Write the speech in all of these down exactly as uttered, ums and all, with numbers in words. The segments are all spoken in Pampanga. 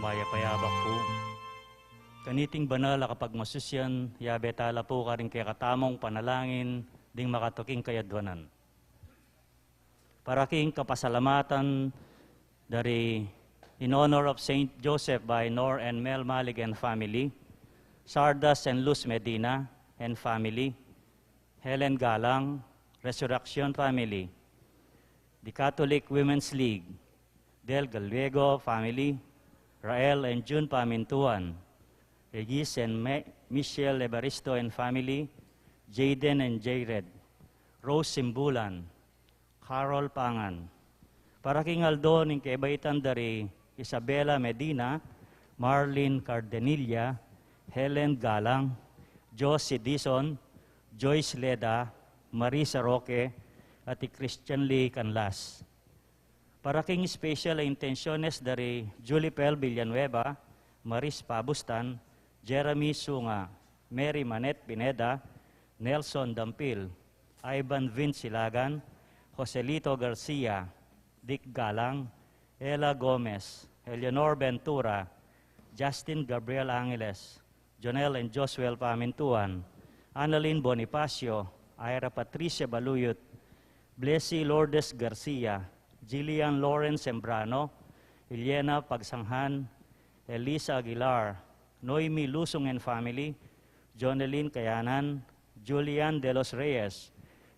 Payapayabak pu. Kaniting banal a kapagmasusyan, yabe tala pu karing kekatamung panalangin ding makatuking kayadwanan. Para king kapasalamatan dari in honor of Saint Joseph by Nor and Mel Malig and family, Sardas and Luz Medina and family, Helen Galang, Resurrection family, the Catholic Women's League, Del Gallego family, Rael and June Pamintuan, Regis and Me-, Michelle Evaristo and family, Jayden and Jayred, Rose Simbulan, Carol Pangan. Para king aldo ning kebaitan dari Isabela Medina, Marlene Cardenilla, Helen Galang, Josie Dizon, Joyce Leda, Marisa Roque, at i Christian Lee Canlas. Para king special a intensyones dari Julipel Villanueva, Maris Pabustan, Jeremy Sunga, Mary Manette Pineda, Nelson Dampil, Ivan Vince Silagan, Joselito Garcia, Dick Galang, Ella Gomez, Eleanor Ventura, Justin Gabriel Angeles, Jonel and Josuel Pamintuan, Annalyn Bonifacio, Ira Patricia Baluyut, Blessy Lourdes Garcia, Jillian Lawrence Sembrano, Iliana Pagsanghan, Elisa Aguilar, Noemi Lusung and family, Jonelyn Kayanan, Julian De Los Reyes,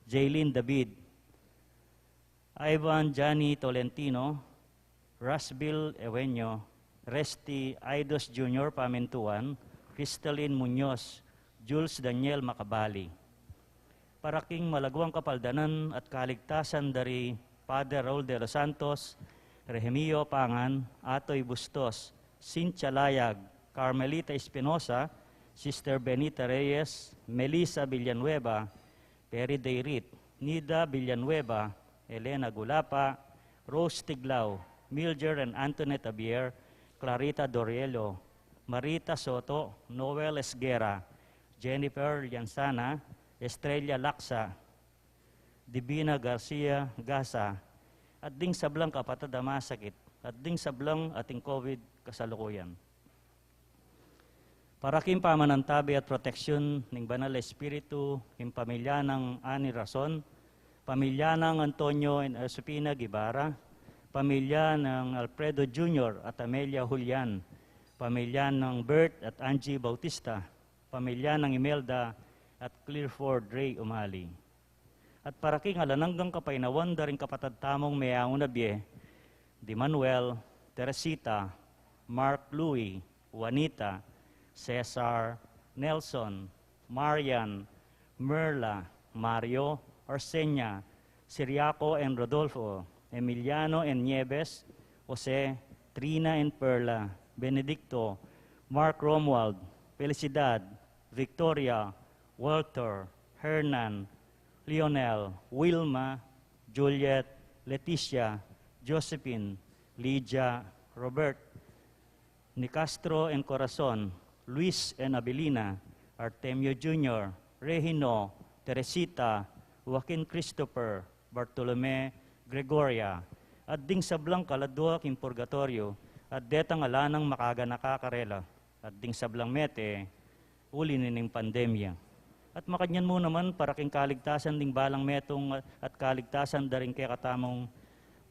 Jaylene David, Ivan Johnny Tolentino, Rasbil Eugenio, Resty Aidos Junior Pamintuan, Cristalin Muñoz, Jules Daniel Macabali. Para king malaguang kapaldanan at kaligtasan dari Father Raul De Los Santos, Rehemio Pangan, Atoy Bustos, Cynthia Layag, Carmelita Espinosa, Sister Benita Reyes, Melissa Villanueva, Perry Dayrit, Nida Villanueva, Elena Gulapa, Rose Tiglao, Mildred and Antoinette Javier, Clarita Dorielo, Marita Soto, Noel Esguerra, Jennifer Liansana, Estrella Laksa, Divina Garcia Gasa, at ding sablang kapatad a masakit, at ding sablang ating COVID kasalukuyan. Para king pamanantabe at proteksyon ning Banal a Espiritu, king pamilya nang Ani Rason, pamilya nang Antonio and Josefina Guevara, pamilya nang Alfredo Junior at Amelia Julian, pamilya nang Bert at Angie Bautista, pamilya nang Imelda at Clifford Ray Umali. At para king alang anggang kapaynawan da ring kapatad tamung meauna bie, di Manuel, Teresita, Mark Louis, Juanita, Cesar, Nelson, Marian, Merla, Mario, Arsenia, Siriaco and Rodolfo, Emiliano and Nieves, Jose, Trina and Perla, Benedicto, Mark Romuald, Felicidad, Victoria, Walter, Hernan, Lionel, Wilma, Juliet, Leticia, Josephine, Lydia, Robert, Nicastro and Corazon, Luis and Abilina, Artemio Junior, Regino, Teresita, Joaquin Christopher, Bartolome, Gregoria, at ding sablang kaladua king purgatoryo, at detang ala nang makaganaka karela, at ding sablang mete, uli na ning pandemya. At makanyan mu naman para king kaligtasan ding balang metung at kaligtasan da ring kekatamung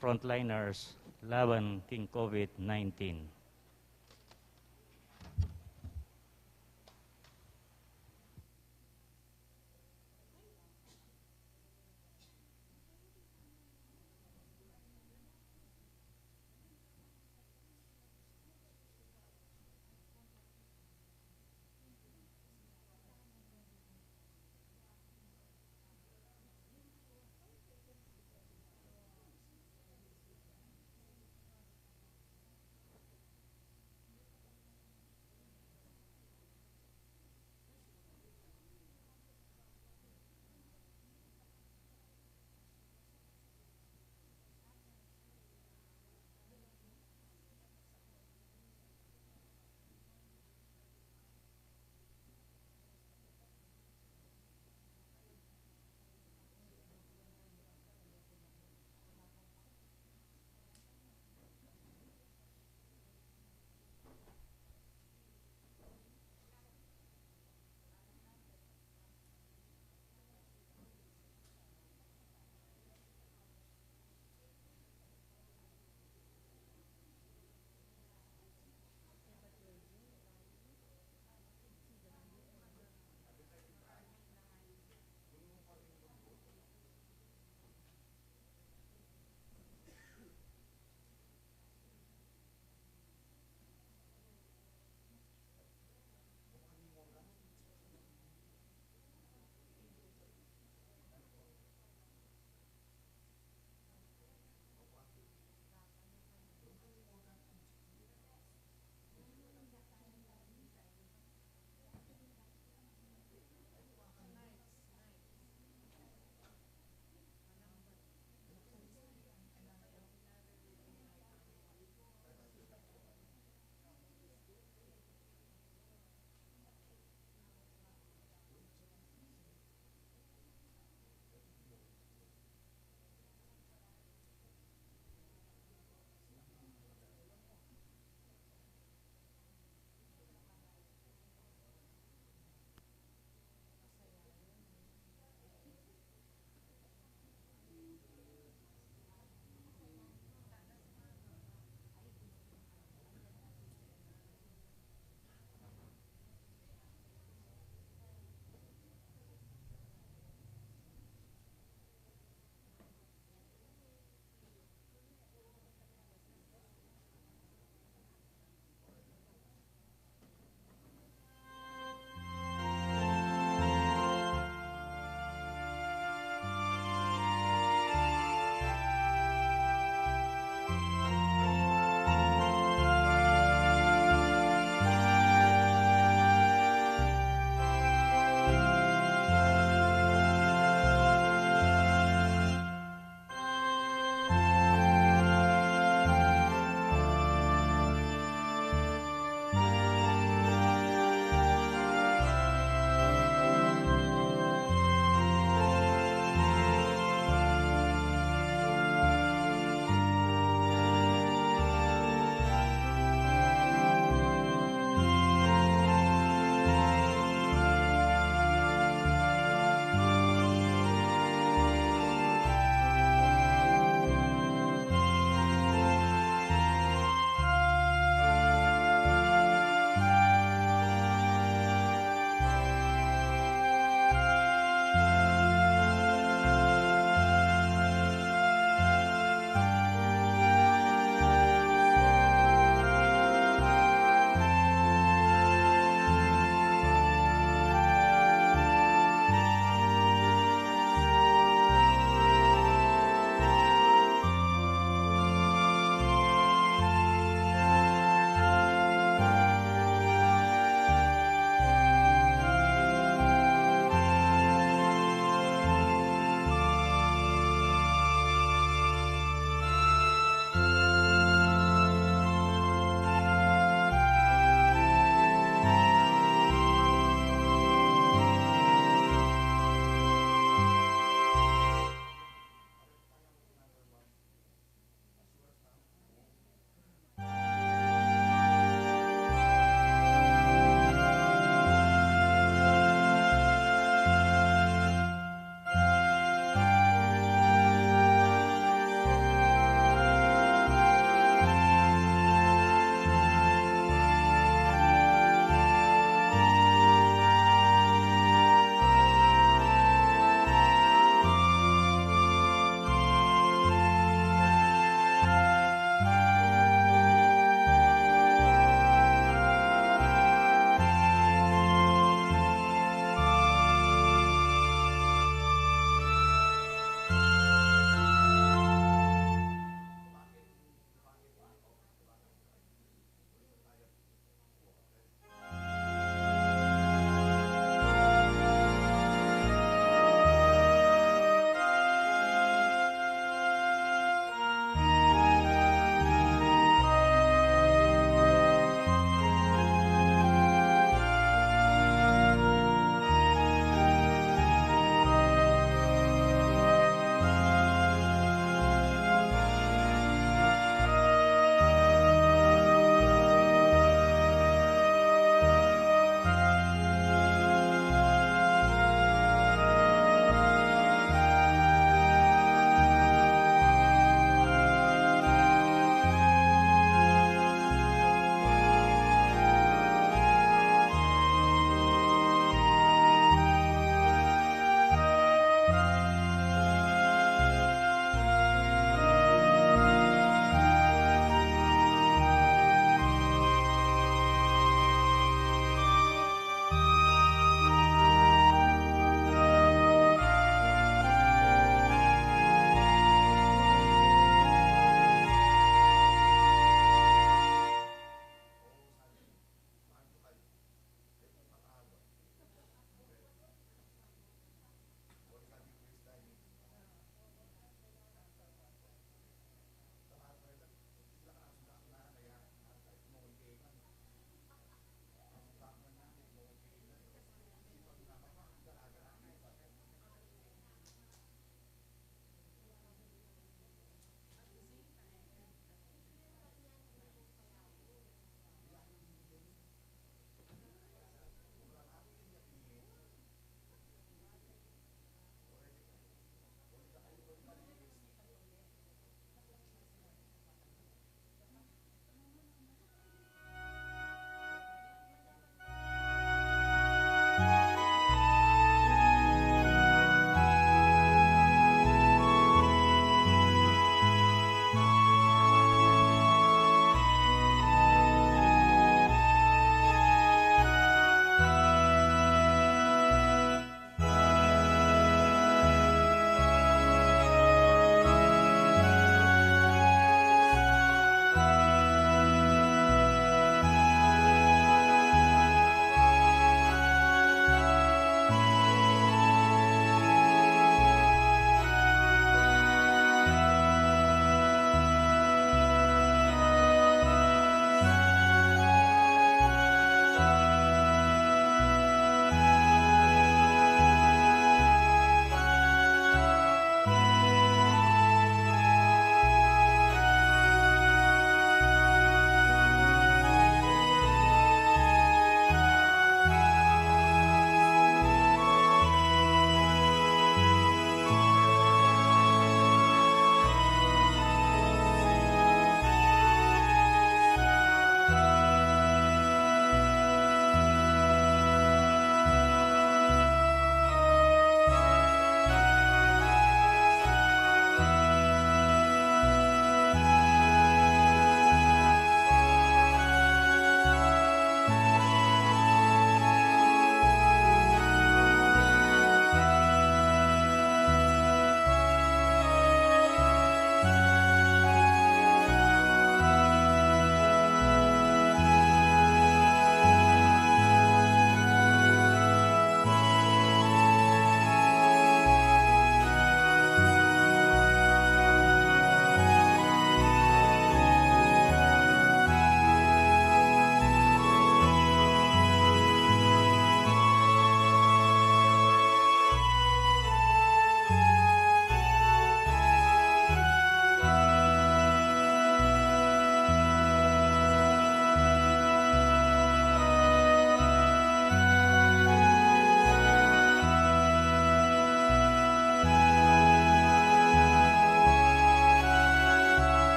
frontliners laban king COVID nineteen.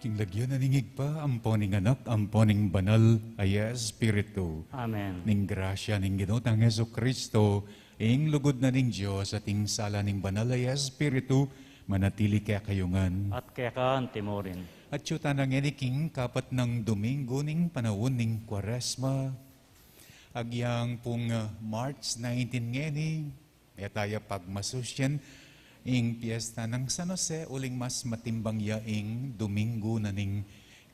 King lagyu na ning Ibpa, ampo ning Anak, ampo ning Banal a Espiritu. Amen. Ning grasya ning Ginu tang Jesucristo, ing lugud na ning Dios, at ing sala ning Banal a Espiritu, manatili kekayu ngan. At keka antimurin. At yu tana ngeni king kapat nang Domingo ning panaun ning Kuaresma. Agyang pung, ah, March nineteen ngeni, e taya pagmasusyan ing piesta nang San Jose, uling mas matimbang ya ing Domingo na ning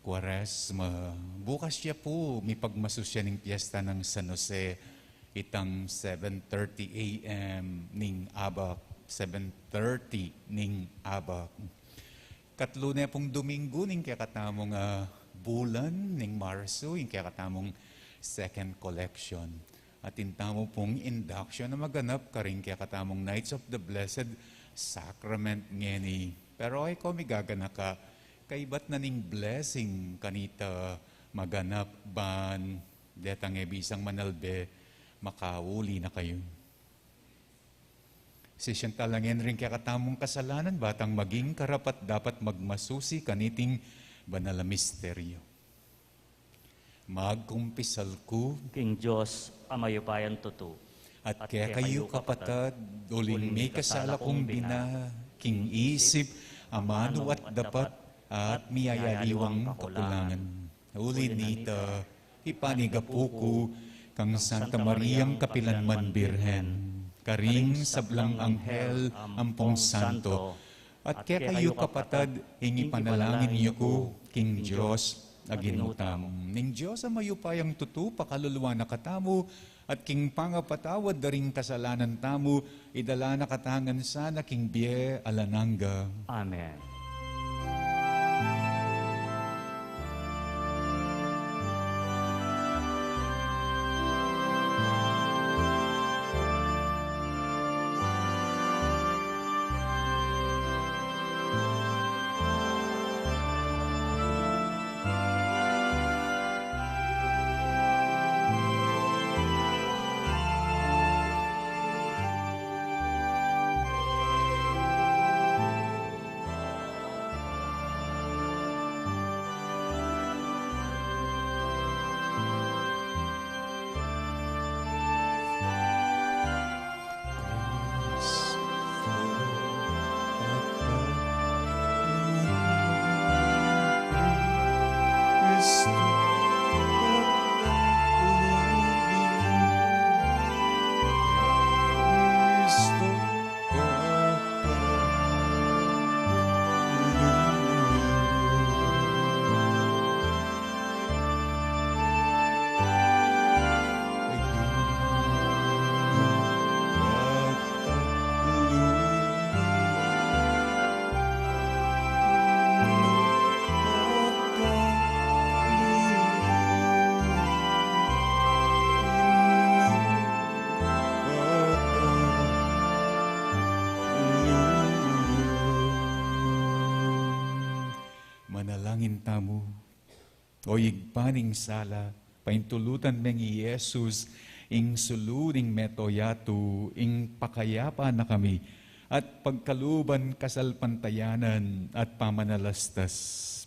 Kuaresma. Bukas ya pu mipagmasusyan ing piesta nang San Jose, itang seven thirty A M ning abak, seven thirty ning abak. Katlu ne pung Domingo ning kekatamung, ah, bulan ning Marso, ing kekatamung second collection. Atin tamu pung induction a maganap karing kekatamung Knights of the Blessed Sacrament ngeni. Pero e ko migaganaka, kaybat na ning blessing kanita maganap ban detang e bisang manalbe, makauli na kayu. Sisian tala ngeni ring kekatamung kasalanan, ba tang maging karapat-dapat magmasusi kaniting banal a misteryo. Magkumpisal ku king Dios a mayupayang tutu. At kekayu kapatad, uling mikasala kung bina, king isip, amanu at dapat, at miyayaliwang kakulangan. Uli na nita, ipanigapu ku kang Santa Mariang kapilanman Birhen, karing sablang anghel ampong santo, at kekayu kapatad, ing ipanalangin yu ku king Dios a Ginu tamu. Ning Dios a mayupayang tutu pakalulu na katamu, at king pangapatawad da ring kasalanan tamu, idala na katamu ngan sana king bie alang angga. Amen. Manalangin tamu. O Ibpa ning sala, paintulutan meng i Jesus, ing sulu ning meto yatu, ing pakayapa na kami, at pagkaluban kasalpantayanan at pamanalastas.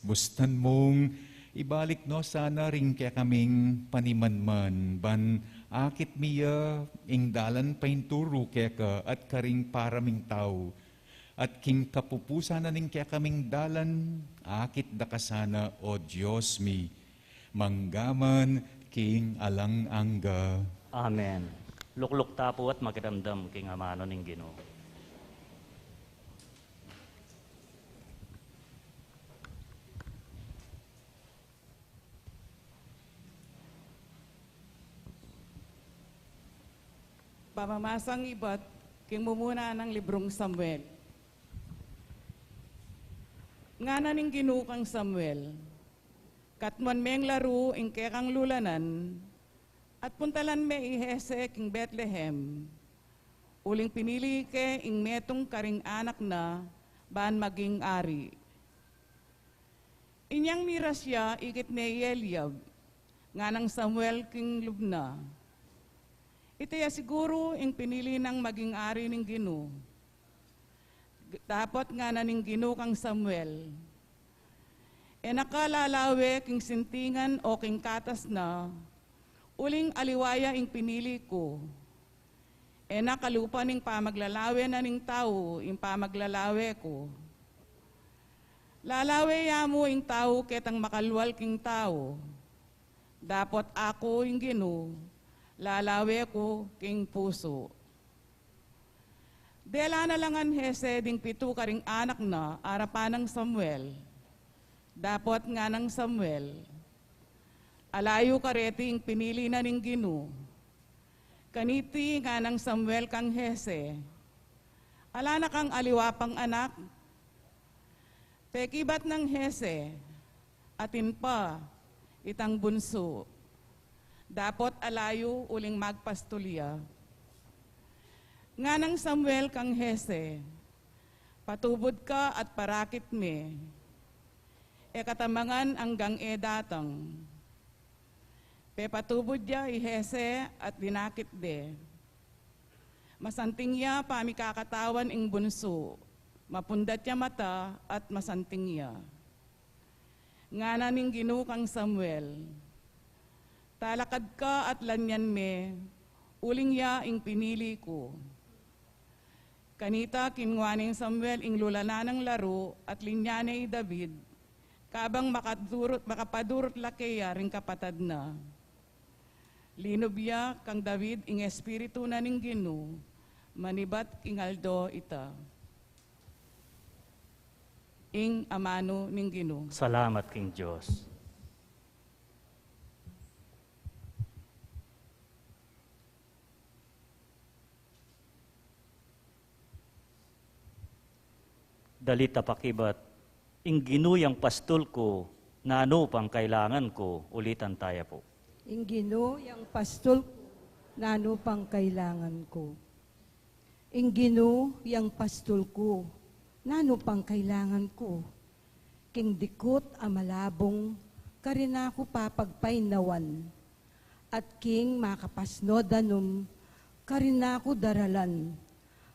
Bustan mung ibalik no sana ring kekaming panimanman, ban akit mi ya ing dalan painturu keka at karing para ming tau. At king kapupusan na ning kekaming dalan, akit da ka sana, O Dios mi, mangga man king alang angga. Amen. Lukluk ta pu at makiramdam king amanu ning Ginu. Pamamasang ibat king mumuna nang librung Samuel. Ngana ning Ginu kang Samuel, "Katmuan meng laru ing kekang lulanan, at puntalan me i Jese king Betlehem, uling pinili ke ing metung karing anak na ban maging ari." Inyang miras ya, ikit ne i Eliab, nganang Samuel king lub na. Ita ya siguru ing pinili nang maging ari ning Ginu. Dapot ngana ning Ginu kang Samuel, E na ka lalawe king sintingan o king katas na, uling aliwa ya ing pinili ku. E na kalupa ning pamaglalawe na ning tau ing pamaglalawe ku. Lalawe ya mu ing tau ketang makalwal king tau. Dapot aku ing Ginu, lalawe ku king pusu. Dela na la ngan Hese ding pitu karing anak na arapan nang Samuel. Dapot ngana nang Samuel, "Ala yu kareti ing pinili na ning Ginu." Kaniti ngana nang Samuel kang Hese, "Ala na kang aliwa pang anak?" Pekibat nang Hese, "Atin pa, itang bunsu. Dapot ala yu uling magpastul ya." Ngana nang Samuel kang Hese, "Patubud ka at parakit me. E katamangan anggang e datang." Pepatubud ya i Hese at dinakit de. Masanting ya pamikakatawan ing bunsu, mapundat ya mata at masanting ya. Ngana ning Ginu kang Samuel, "Talakad ka at lanyan me, uling ya ing pinili ku." Kanita kinua neng Samuel ing lulanan nang laru at linyan ne i David, kabang makadurut, makapadurut la keya ring kapatad na. Linub ya kang David ing Espiritu na ning Ginu, manibat king aldo ita. Ing amanu ning Ginu. Salamat king Dios. Dalit a pakibat, "Ing Ginu yang pastul ku, nanu pang kailangan ku?" Ulitan taya pu. "Ing Ginu yang pastul ku, nanu pang kailangan ku? Ing Ginu yang pastul ku, nanu pang kailangan ku? King dikut a malabung, karin na ku papagpainawan, at king makapasnud a num, karin na ku daralan,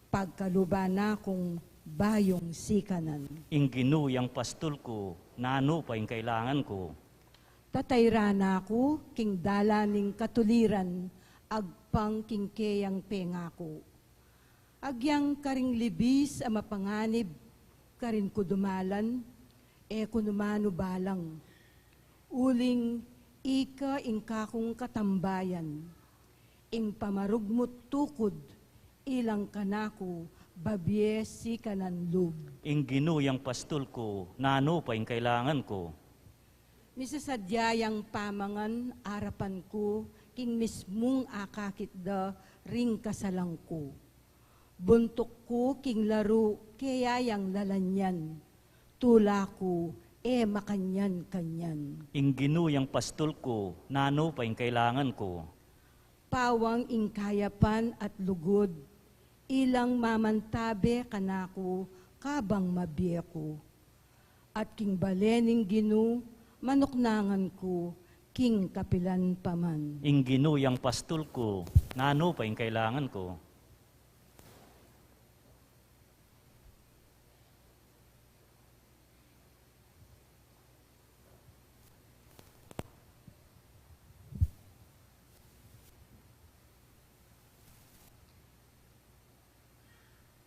pagkaluban na kung bayung sikanan." "Ing Ginu yang pastul ku, nanu pa ing kailangan ku?" Tatayran na ku king dalan ning katuliran, agpang king keyang pengaku. Agyang karing libis a mapanganib, karin ku dumalan, e ku nu manu balang. Uling ika ing kakung katambayan, ing pamarugmut tukud, ilang kanaku, babie sikanan lub." "Ing Ginu yang pastul ku, nanu pa ing kailangan ku?" Misasadya yang pamangan arapan ku, king mismung akakit da ring kasalang ku. Buntuk ku king laru, keya yang lalanyan. Tula ku, e makanyan-kanyan. "Ing Ginu yang pastul ku, nanu pa ing kailangan ku?" Pawang ing kayapan at lugud, ilang mamantabe kanaku, kabang mabie ku. At king bale ning Ginu, manuknangan ku, king kapilan pa man. "Ing Ginu yang pastul ku, nanu pa ing kailangan ku?"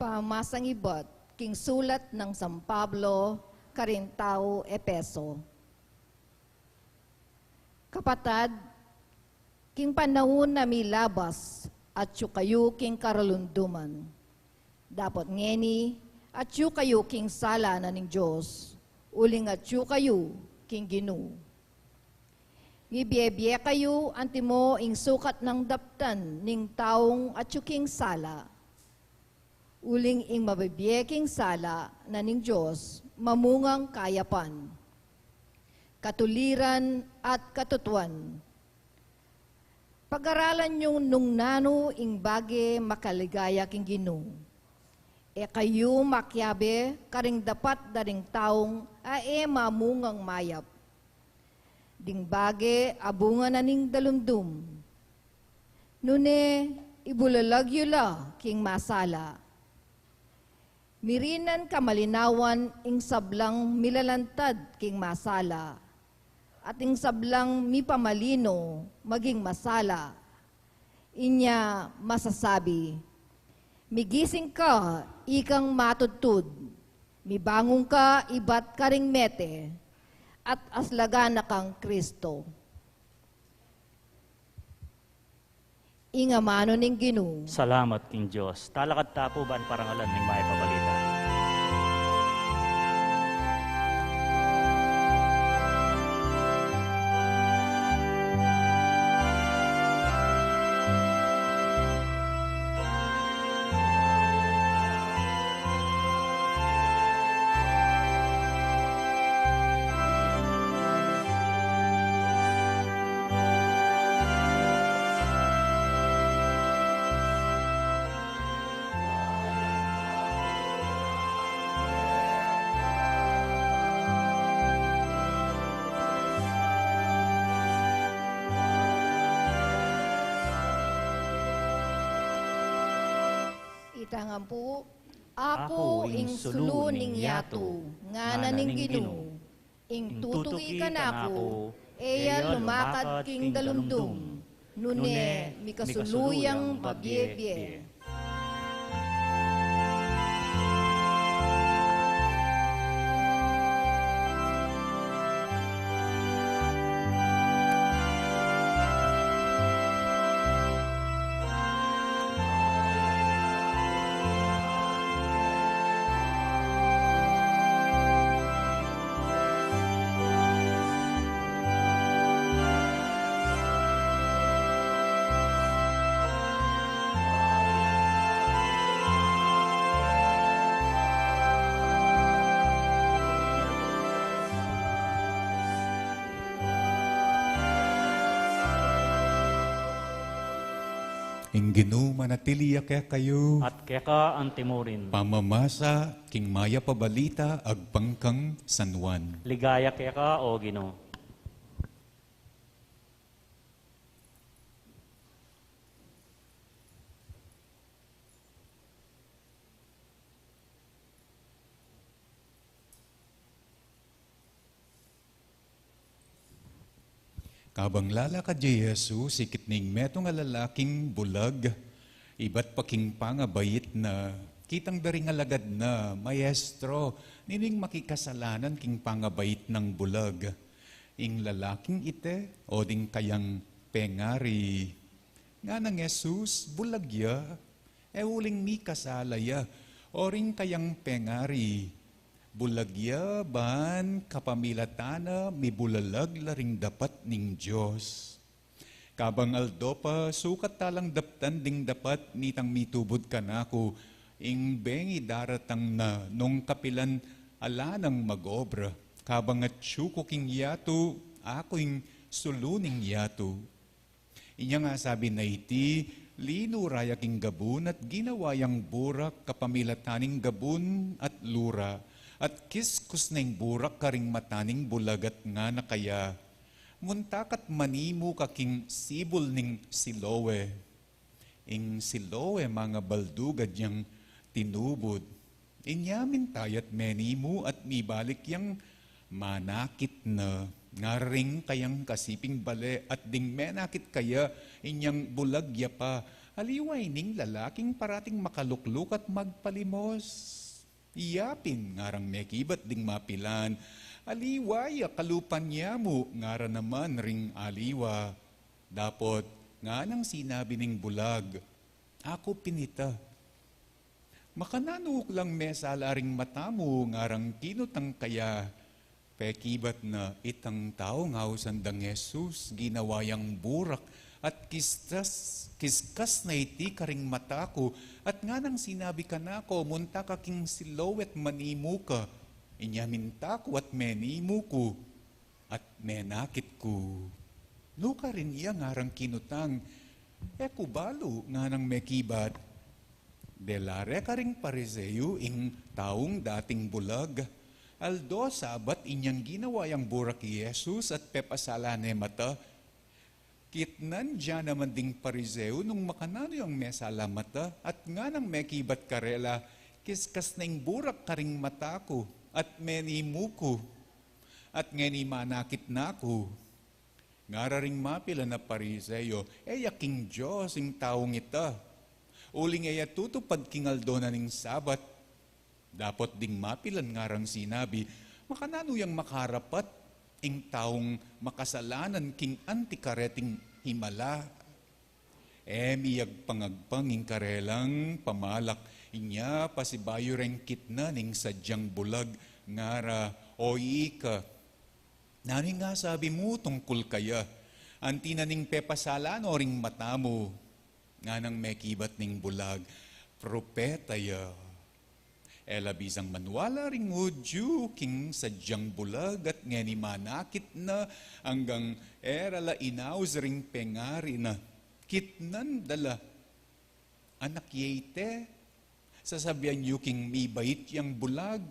Pamamasang ibat king sulat nang San Pablo karing taga Efeso. Kapatad, king panaun a milabas, atyu kayu king karalunduman. Dapot ngeni, atyu kayu king sala na ning Dios, uling atyu kayu king Ginu. Mibie-bie kayu antimo ing sukat nang daptan ning taung atyu king sala. Uling ing mabibie king sala na ning Dios, mamungang kayapan, katuliran at katutuan. Pag-aralan yung nung nanu ing bage makaligaya king Ginu. E kayu makiabe karing dapat da ring taung a e mamungang mayap. Ding bage a bunga na ning dalumdum. Nune, ibulalag yu la king masala. Mirinan kamalinawan ing sablang milalantad king masala, at ing sablang mipamalino maging masala. Inya masasabi, "Migising ka, ikang matudtud, mibangun ka ibat karing mete, at aslagan na kang Kristo." Ing amanu ning Ginu. Salamat king Dios. Talakad ta pu ban parangalan ning Mayap a Balita. Ita ngan pu, "Aku ing sulu ning yatu, ngana ning Ginu, ing tutuki kanaku, e ya lumakad king dalumdum, nune mikasulu yang mabie-bie." Ing Ginu manatili ya kekayu. At keka antimurin. Pamamasa king Mayap a Balita agpang kang San Juan. Ligaya keka, O Ginu. Kabang lalakad ya i Jesus, ikit ne ing metung a lalaking bulag, ibat pa king pangabait na. Kitang da ring alagad na, "Maestro, ninu ing makikasalanan king pangabait nang bulag? Ing lalaking ite o ding kayang pengari?" Nganang Jesus, "Bulag ya, e uling mikasala ya, o ring kayang pengari. Bulag ya ban kapamilatan na mibulalag la ring dapat ning Dios." Kabang aldo pa, sukat ta lang daptan ding dapat nitang mitubud kanaku, ing bengi daratang na nung kapilan ala nang mag-obra. Kabang atyu ku king yatu, aku ing sulu ning yatu. Inyang asabi na iti, linura ya king gabun at ginawa yang burak kapamilatan ning gabun at lura, at kiskus na ing burak karing mata ning bulag at ngana kaya, "Munta ka't manimu ka king sibul ning Siloe." Ing Siloe, mangabaldug, agyang tinubud. Inya minta ya't menimu at mibalik yang manakit na. Ngara ring kayang kasiping bale at ding menakit kaya, inyang bulag ya pa, "Aliwa ining lalaking parating makalukluk at magpalimos." "Iya pin," ngarang mekibat ding mapilan, "aliwa ya, kalupa na mu," ngara naman ring aliwa. Dapot nganang sinabi ning bulag, "Aku pin ita." "Makananu ku lang mesala ring mata mu?" ngarang kinutang kaya. Pekibat na, "Itang taung ausan dang Jesus, ginawa yang burak, at kiskas, kiskas na iti karing mata ku, at nganang sinabi kanaku, 'Munta ka king Siloe at manimu ka.' Inya minta ku at menimu ku, at menakit ku." "Nukarin iya?" ngarang kinutang. "E ku balu," nganang mekibat. Dela re karing Pariseo ing taung dating bulag. Aldo Sabat inyang ginawa yang burak i Jesus at pepasala ne mata. Kitnan ya naman ding Pariseo nung makananu yang mesala mata at nganang mekibat karela, Iskas na ing burak karing mata ku, at menimu ku, at ngeni manakit na ku. Ngara ring mapilan a Pariseo, e ya king Dios ing taung ita, uling e ya tutupad king aldo na ning Sabat. Dapot ding mapilan ngarang sinabi, makananu yang makarapat ing taung makasalanan king anti kareting himala? E mi agpang-agpang ing karelang pamalak. Inya pasibayu reng kitnan ing sadyang bulag, ngara, o ika, nanu ing asabi mu tungkul kaya? Anti na ning pepasala no ring mata mu? Nganang mekibat ning bulag, propeta ya. E la bisang maniwala ring Udyu king sadyang bulag at ngeni manakit na, anggang e ra la inaus ring pengari na. Kitnan da la. Anak ye iti? Sasabian yu king mibait yang bulag?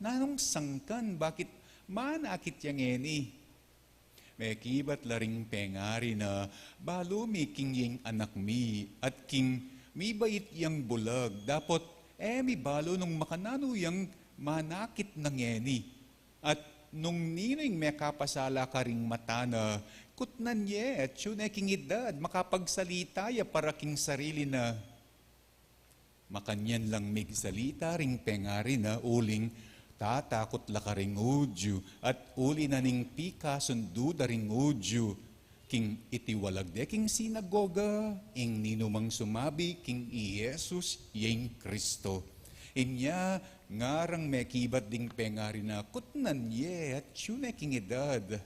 Nanung sangkan, bakit manakit ya ngeni? Mekibat la ring pengari na, balu mi king ing anak mi, at king mibait yang bulag, dapot e mi balu nung makananu yang manakit na ngeni, at nung ninu ing mekapasala karing mata na. Kutnan ye, atyu ne king idad, makapagsalita ya para king sarili na. Makanyan lang migsalita ring pengari na, uling tatakut la karing Udyu, at uli na ning pikasundu da ring Udyu king itiwalag de king sinagoga ing ninumang sumabi king i Jesus ya ing Kristo. Inya ngarang mekibat ding pengari na, kutnan ye, atyu ne king idad.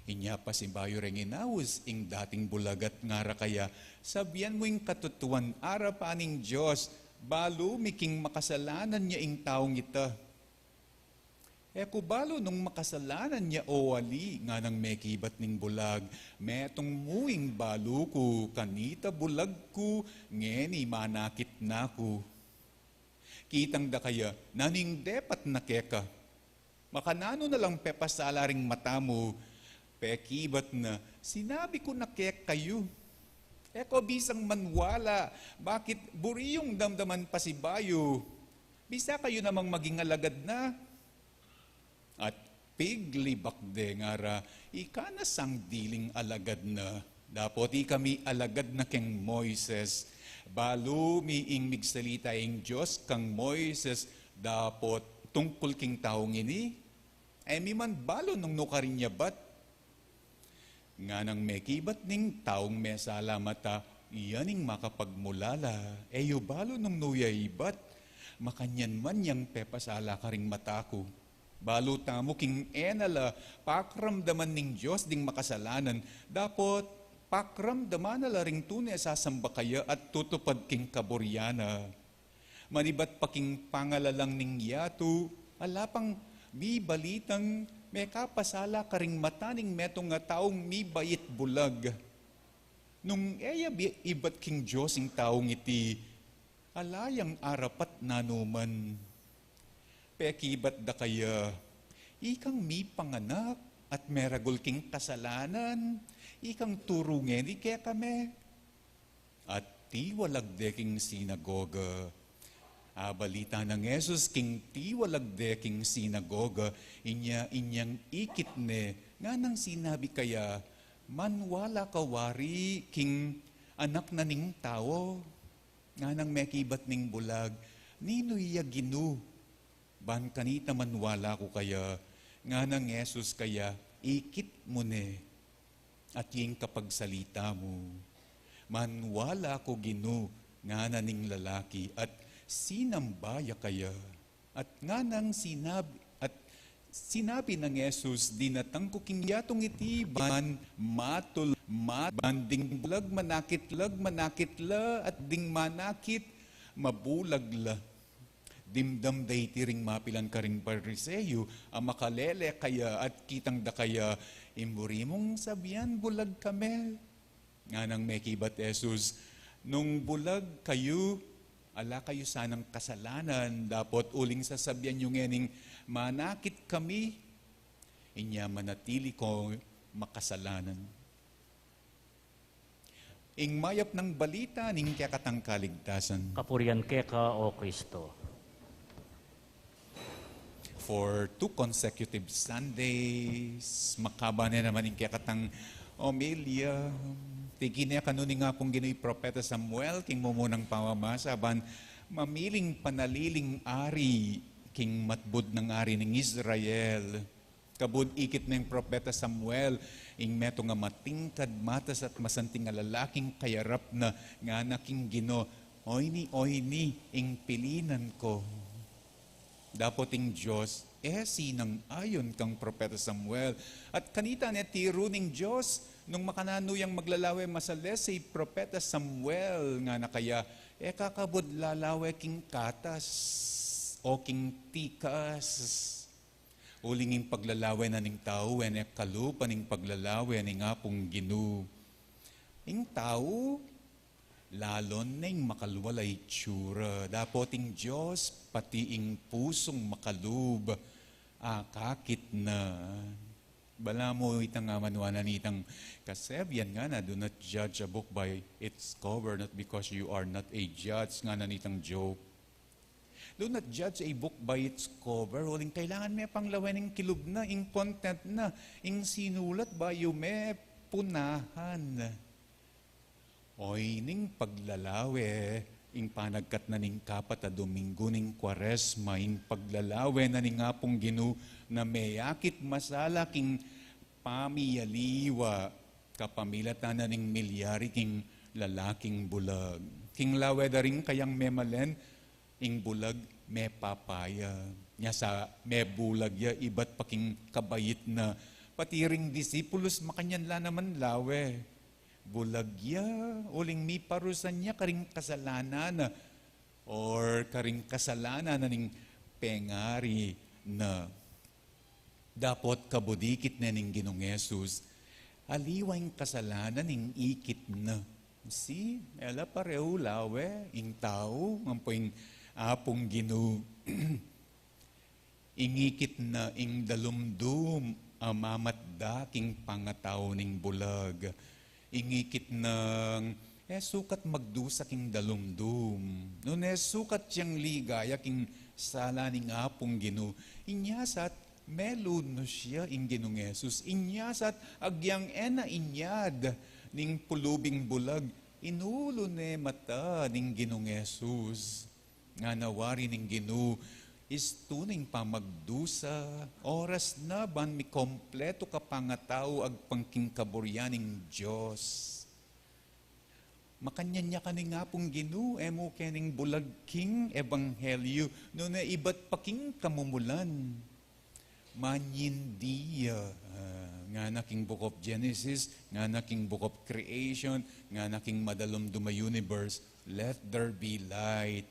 Inya pasibayu reng inaus ing dating bulag at ngara kaya, sabian mu ing katutuan, arapan ning Dios, balu mi king makasalanan ya ing taung ita. E ku balu nung makasalanan ya o ali. Nganang mekibat ning bulag, metung mu ing balu ku, kanita bulag ku, ngeni manakit na ku. Kitang da kaya, nanu ing depat na keka? Makananu na lang pepasala ring mata mu? Pekibat na, sinabi ku na kekayu, e ko bisang maniwala. Bakit? Buri yung damdaman pasibayu. Bisa kayu namang maging alagad na. At piglibak de, ngara, ika na sang diling alagad na. Dapot ika mi alagad na keng Moises. Balu mi ing migsalita ing Dios kang Moises dapot tungkul king taung ini? E mi man balu nung nu karin ya ibat. Nganang mekibat ning taung mesala mata, iya ning makapagmulala. E yu balu nung nu ya ibat. Makanyan man yang pepasala karing mata ku. Balu tamu king e na la pakramdaman ning Dios ding makasalanan, dapot pakramdaman na la ring tune sasamba kaya at tutupad king kaburian na. Manibat pa king pangalalang ning yatu, ala pang mibalitang mekapasala karing mata ning metung a taung mibait bulag. Nung e ya bi-, ibat king Dios ing taung iti, ala yang arapat nanu man. Pekibat da kaya, ikang mipanganak at meragul king kasalanan, ikang turu ngeni kekami? At tiwalag de king sinagoga. Abalita nang Jesus king tiwalag de king sinagoga, inya inyang ikit ne, nganang sinabi kaya, maniwala ka wari king Anak na ning Tau? Nganang mekibat ning bulag, ninu ya Ginu? Ban kanita maniwala ku kaya? Nganang Jesus kaya, ikit mu ne at ing kapagsalita mu. Maniwala ku Ginu, ngana ning lalaki, at sinamba ya kaya. At nganang sinab-, at sinabi nang Jesus, dinatang ku king yatung iti ban matul-, mat-, ban ding bulag manakit la, manakit la, at ding manakit mabulag la. Dimdam da iti ring mapilan karing Pariseo a makalele kaya at kitang da kaya, imburi mung sabian bulag kami. Nganang mekibat Jesus, nung bulag kayu, ala kayu sanang kasalanan, dapot uling sasabian yu ngening manakit kami, inya manatili ko makasalanan. Ing mayap nang balita ning kekatang kaligtasan. Kapurian keka, O Kristo. For two consecutive Sundays, makaba ne naman ing kekatang omilya. Tiki ne kanu ning Apung Ginu i Propeta Samuel king mumunang pamamasa, ban mamiling panaliling ari king matbud nang ari ning Israel. Kabud ikit neng Propeta Samuel ing metung a matingkad, matas at masanting a lalaking kayarap na, ngana king Ginu, "Oyni, oyni ing pilinan ku." Dapot ing Dios e sinang-ayon kang Propeta Samuel. At kanita ne tiru ning Dios, nung makananu yang maglalawe masale si Propeta Samuel, ngana kaya, "E ka kabud lalawe king katas o king tikas?" Uling ing paglalawe na ning tau, e ne kalupa ning paglalawe ning Apung Ginu. Ing tau, lalon ne ing makalub a itsura, dapot ing Dios, pati ing pusung makalub, akakit na. Balamu itang amanuanan itang kasebian ngana, "Do not judge a book by its cover, not because you are not a judge," ngana nitang Job. Do not judge a book by its cover. Uling kailangan me pang lawen ing kilub na, ing content na, ing sinulat bayu me punahan. Oyni ing paglalawe, ing panagkat na ning kapat a Domingo ning Kuaresma, ing paglalawe na ning Apung Ginu na meyakit masala king pamiyaliwa, kapamilatan na ning milyari king lalaking bulag. King lawe da ring kayang memalen, ing bulag mepapaya. Nya sa mebulag ya, ibat pa king kabait na. Pati ring disipulus makanyan la naman lawe. Bulag ya, uling miparusan ya karing kasalanan na, or karing kasalanan na ning pengari na. Dapot kabud ikit ne ning Ginung Jesus, aliwa ing kasalanan ning ikit na. Si, e la pareu lawe, ing tau, ampo ing Apung Ginu. Ing ikit na ing dalumdum a mamatda king pangatau ning bulag. Ing ikit nang e sukat magdusa king dalumdum. Nune sukat yang ligaya king sala ning Apung Ginu. Inya sa melunus ya ing Ginung Jesus. Inya sa agyang e na inyad ning pulubing bulag, inulu ne mata ning Ginung Jesus. Ngana wari ning Ginu, istu ning pamagdusa, oras na ban mikompletu ka pangatau agpang king kaburian ning Dios. Makanyan ya ka ning Apung Ginu, e mu ke ning bulag king ebanghelyu, nune ibat pa king kamumulan. Manyindi ya, ah, ngana king Book of Genesis, ngana king Book of Creation, ngana king madalumdum a universe, "Let there be light."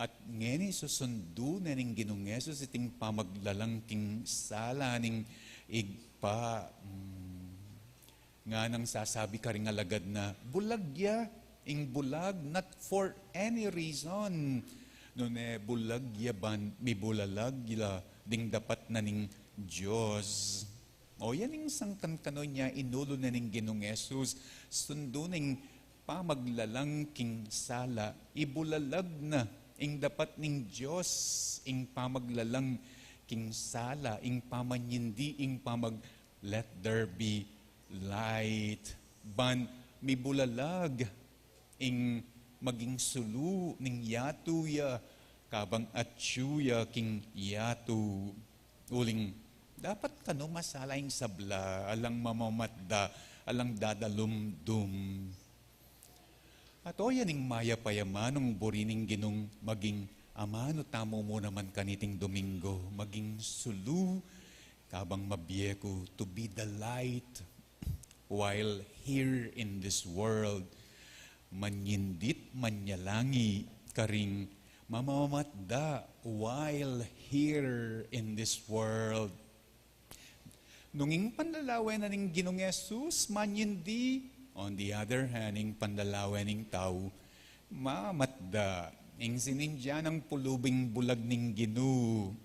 At ngeni susundu ne ning Ginung Jesus iting pamaglalang king sala ning Ibpa. Hmm. Nganang sasabi karing alagad na, bulag ya, ing bulag, not for any reason. Nune bulag ya ban mibulalag ya la ding dapat na ning Dios. O yan ing sangkan kanu nya inulu ne ning Ginung Jesus, sundu ning pamaglalang king sala, ibulalag na ing dapat ning Dios, ing pamaglalang king sala, ing pamanyindi, ing pamag-, "Let there be light." Ban mibulalag ing maging sulu ning yatu ya, kabang atyu ya king yatu. Uling, dapat kanu masala ing sabla, alang mamamatda, alang dadalumdum. At o yan ing mayap a amanung buri ning Ginung maging amanu tamu mu naman kaniting Domingo, maging sulu, kabang mabie ku, to be the light while here in this world. Manyindit, manyalangi, karing mamamatda while here in this world. Nung ing panlalawen na ning Ginung Jesus, manyindi, on the other hand, ing panlalawen ning tau, mamatda. Ing sinindya nang pulubing bulag ning Ginu,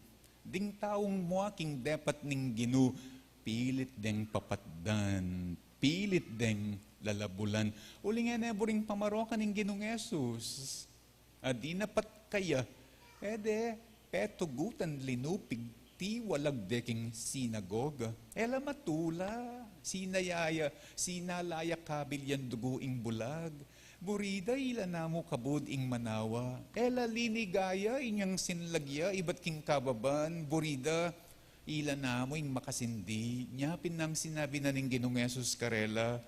ding taung mua king depat ning Ginu, pilit deng papatdan, pilit deng lalabulan. Uling e ne buring pamarokan ing Ginung Jesus. A dinapat kaya, e de, petugutan linupig, tiwalag de king sinagoga. E la matula, sinaya ya, sinala ya kabil yang dugu ing bulag. Buri da ila namu kabud ing manawa. E la liniga ya inyang sinlag ya ibat king kababan. Buri da ila namu ing makasindi. Nya pin nang sinabi na ning Ginung Jesus karela,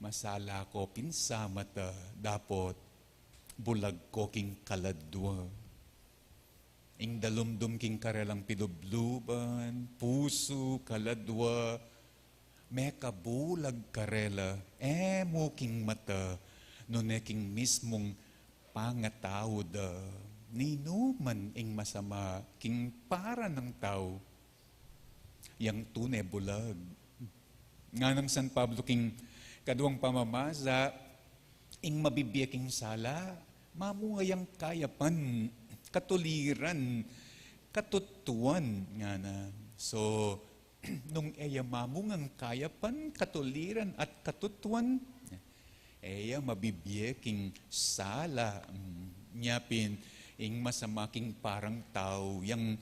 masala ko pin sa mata, dapot bulag ko king kaladwa. Ing dalumdum king karelang pilubluban, pusu, kaladwa, mekabulag karela, e mu king mata, nune king mismung pangatau da. Ninuman ing masama king para nang tau, yang tune bulag. Nganang San Pablo king kaduang pamamasa, ing mabibie king sala, mamunga yang kayapan, katuliran, katutuan, ngana. So, nung e ya mamungang kayapan, katuliran, at katutuan, e ya mabibie king sala. Mm, nya pin, ing masama king parang tau, yang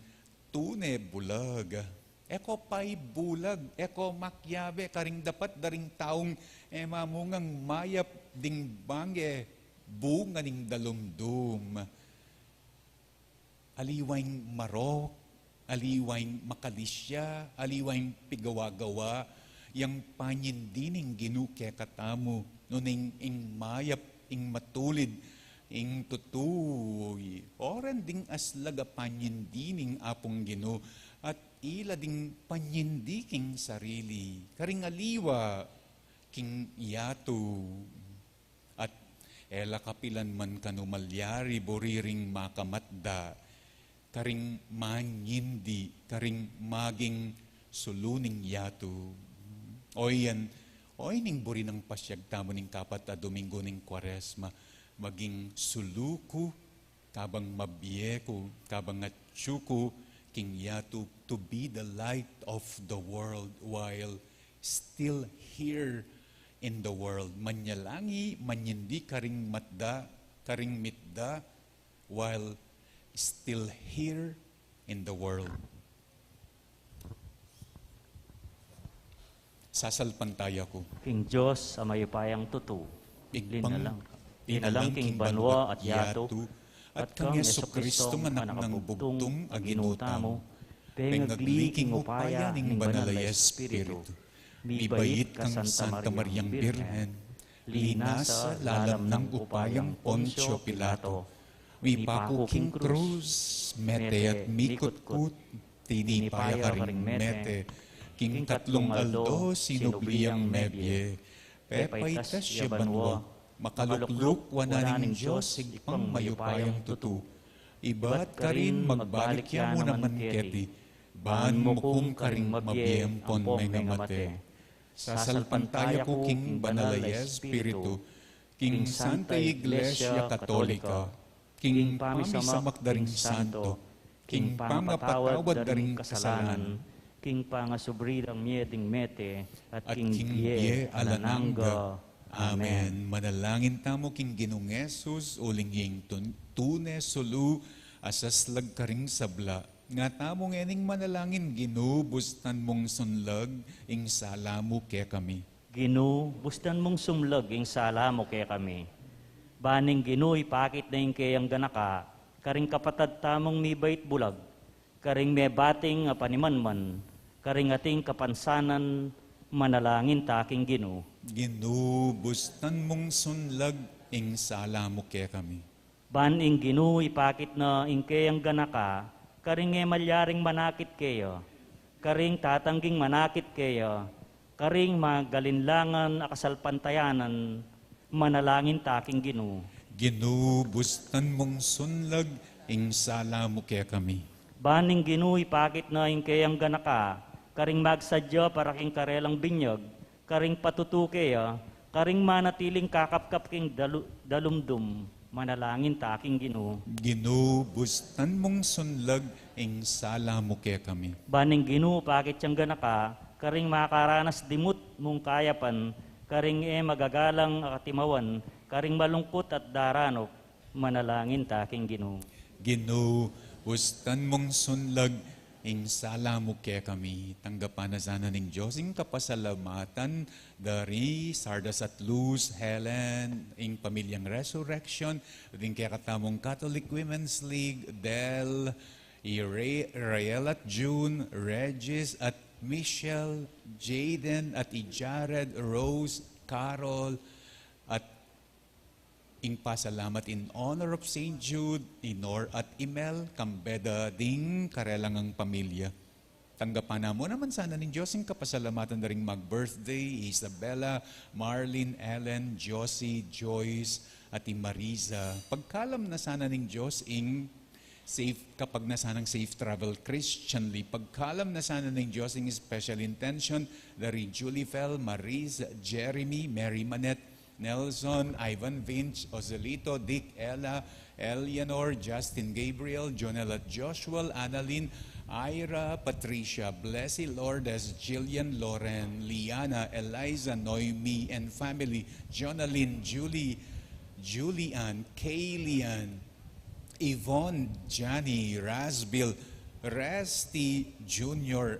tune bulag. E ko paibulag, e ko makyabe karing dapat da ring taung e mamungang mayap ding bangge bunga ning dalumdum. Aliwa ing marok, aliwa ing makalisya, aliwa ing pigawa-gawa, yang panyindi ning Ginu kekatamu, nune ing mayap, ing matulid, ing tutu, oran ding aslag a panyindi ning Apung Ginu, at ila ding panyindi king sarili, karing aliwa king yatu. At e la kapilan man kanu malyari buri ring makamatda karing manyindi, karing maging sulu ning yatu. O yan, o ining buri nang pasyag tamu ning kapat a Domingo ning Kuaresma, maging sulu ku, kabang mabie ku, kabang atyu ku king yatu, to be the light of the world while still here in the world. Manyalangi, manyindi karing matda, karing mitda, while still here in the world. Sasalpantaya ku king Dios a mayupayang tutu, Ibpang linalang, linalang king banua at yatu, at kang Jesucristo, anak nang bugtung a Ginu tamu, pengagli king upaya ning Banal a Espiritu, mibait kang Santa Mariang Birhen, linasa lalam nang upayang Poncio Pilato, mipaku king krus, mete at mikutkut, tinipa ya karing mete, king katlung aldo sinubli yang mebie, pepaitas ya banua, makalukluk wanan ning Dios Ibpang mayupayang tutu. Ibat karin magbalik ya mu naman keti, ban mukum karing mabie ampon mengamate. Sasalpantaya ku king Banal a Espiritu, king Santa Iglesia Katolika, king pamisamak da ring santo, king pangapatawad da ring kasalanan, king pangasubli rang mie ding mete, at king bie alang angga. Amen. Manalangin tamu king Ginung Jesus, uling ing tun-, tune sulu a saslag karing sabla. Nga tamu ngening manalangin, Ginu, bustan mung sunlag ing sala mu kekami. Ginu, bustan mung sumlag ing sala mu kekami. Ban ing Ginu ipakit na ing keyang ganaka karing kapatad tamung mibait bulag, karing mebating a panimanman, karing ating kapansanan, manalangin ta king Ginu. Ginu, bustan mung sunlag ing sala mu kekami. Ban ing Ginu ipakit na ing keyang ganaka karing e malyaring manakit keya, karing tatangging manakit keya, karing magalinlangan a kasalpantayanan, manalangin ta king Ginu. Ginu, bustan mung sunlag ing sala mu kekami. Ban ing Ginu ipakit na ing keyang ganaka karing magsadya para king karelang binyag, karing patutu keya, karing manatiling kakapkap king dalu-, dalumdum, manalangin ta king Ginu. Ginu, bustan mung sunlag ing sala mu kekami. Ban ing Ginu ipakit yang ganaka karing makaranas dimut mung kayapan, karing e magagalang a katimawan, karing malungkut at daranup, manalangin ta king Ginu. Ginu, bustan mung sunlag ing sala mu kekami. Tanggapan na sana ning Dios ing kapasalamatan da ri Sardas at Luz, Helen, ing pamilyang Resurrection, ding kekatamung Catholic Women's League, Del, i Re-, Rael at June, Regis at Michelle, Jaden at i Jared, Rose, Carol, at ing pasalamat in honor of Saint Jude, i Nor at i Mel, kambe da ding karelang pamilya. Tanggapan na mu naman sana ning Dios ing kapasalamatan da ring mag-birthday, Isabella, Marlene, Ellen, Josie, Joyce, at i Marisa. Pagkalam na sana ning Dios ing safe, kapag na sanang safe travel Christianly. Pagkalam na sana ning Dios ing special intention da ri Julie Fel, Maris, Jeremy, Mary Manette, Nelson, Ivan Vince, Ozelito, Dick, Ella, Eleanor, Justin, Gabriel, Jonel at Joshua, Annalyn, Ira, Patricia, Blessy, Lourdes, Jillian, Loren, Liana, Eliza, Noemi and family, Jonalyn, Julie, Julian, Kaylian, Yvonne, Johnny, Rasbil, Resty Junior,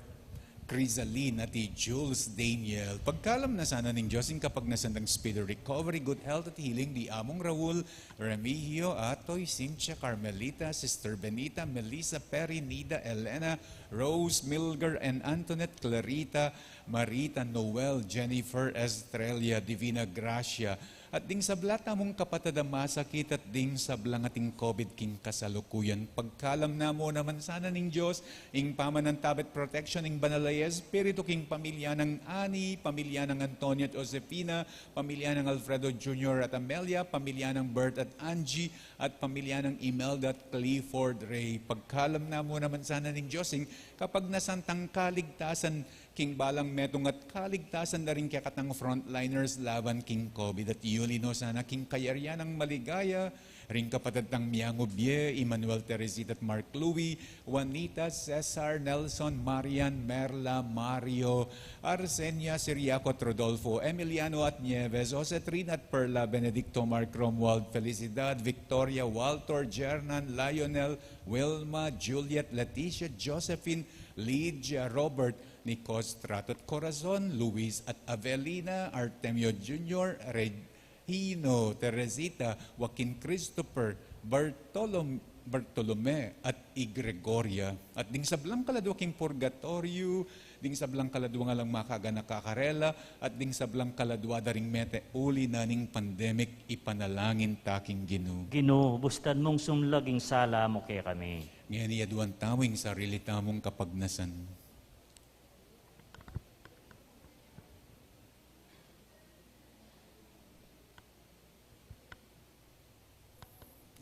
Crisaline, at i Jules Daniel. Pagkalam na sana ning Dios ing kapagnasan dang speedy recovery, good health at healing di Among Raul, Remigio, Atoy, Cynthia, Carmelita, Sister Benita, Melissa, Perry, Nida, Elena, Rose, Milger, and Antoinette, Clarita, Marita, Noel, Jennifer, Estrella, Divina Gracia, at ding sabla tamung kapatad a masakit at ding sablang ating COVID king kasalukuyan. Pagkalam na mu naman sana ning Dios ing pamanantabe at protection ning Banal a Espiritu king pamilya nang Ani, pamilya nang Antonio at Josefina, pamilya nang Alfredo Junior at Amelia, pamilya nang Bert at Angie, at pamilya nang Imelda at Clifford Ray. Pagkalam na mu naman sana ning Dios ing kapagnasan tang kaligtasan king balang metung at kaligtasan da ring kekatang frontliners laban king COVID at yuli no sana king kayarian nang maligaya ring kapatad tang miangubie, Emmanuel, Teresita at Mark Louie, Juanita, Cesar, Nelson, Marian, Merla, Mario, Arsenia, Siriaco at Rodolfo, Emiliano at Nieves, Jose, Trina at Perla, Benedicto, Mark, Romuald, Felicidad, Victoria, Walter, Jernan, Lionel, Wilma, Juliet, Leticia, Josephine, Lydia, Robert, Nicos, Trato at Corazon, Luis at Avelina, Artemio Junior, Regino, Teresita, Joaquin, Christopher, Bartolom-, Bartolome, at i Gregoria, at ding sablang kaladua king purgatoryo, ding sablang kaladua nga lang makaganaka karela, at ding sablang kaladua da ring mete uli na ning pandemic, ipanalangin ta king Ginu. Ginu, bustan mung sunlag ing sala mu kekami. Ngeni aduan tamu ing sarili tamung kapagnasan.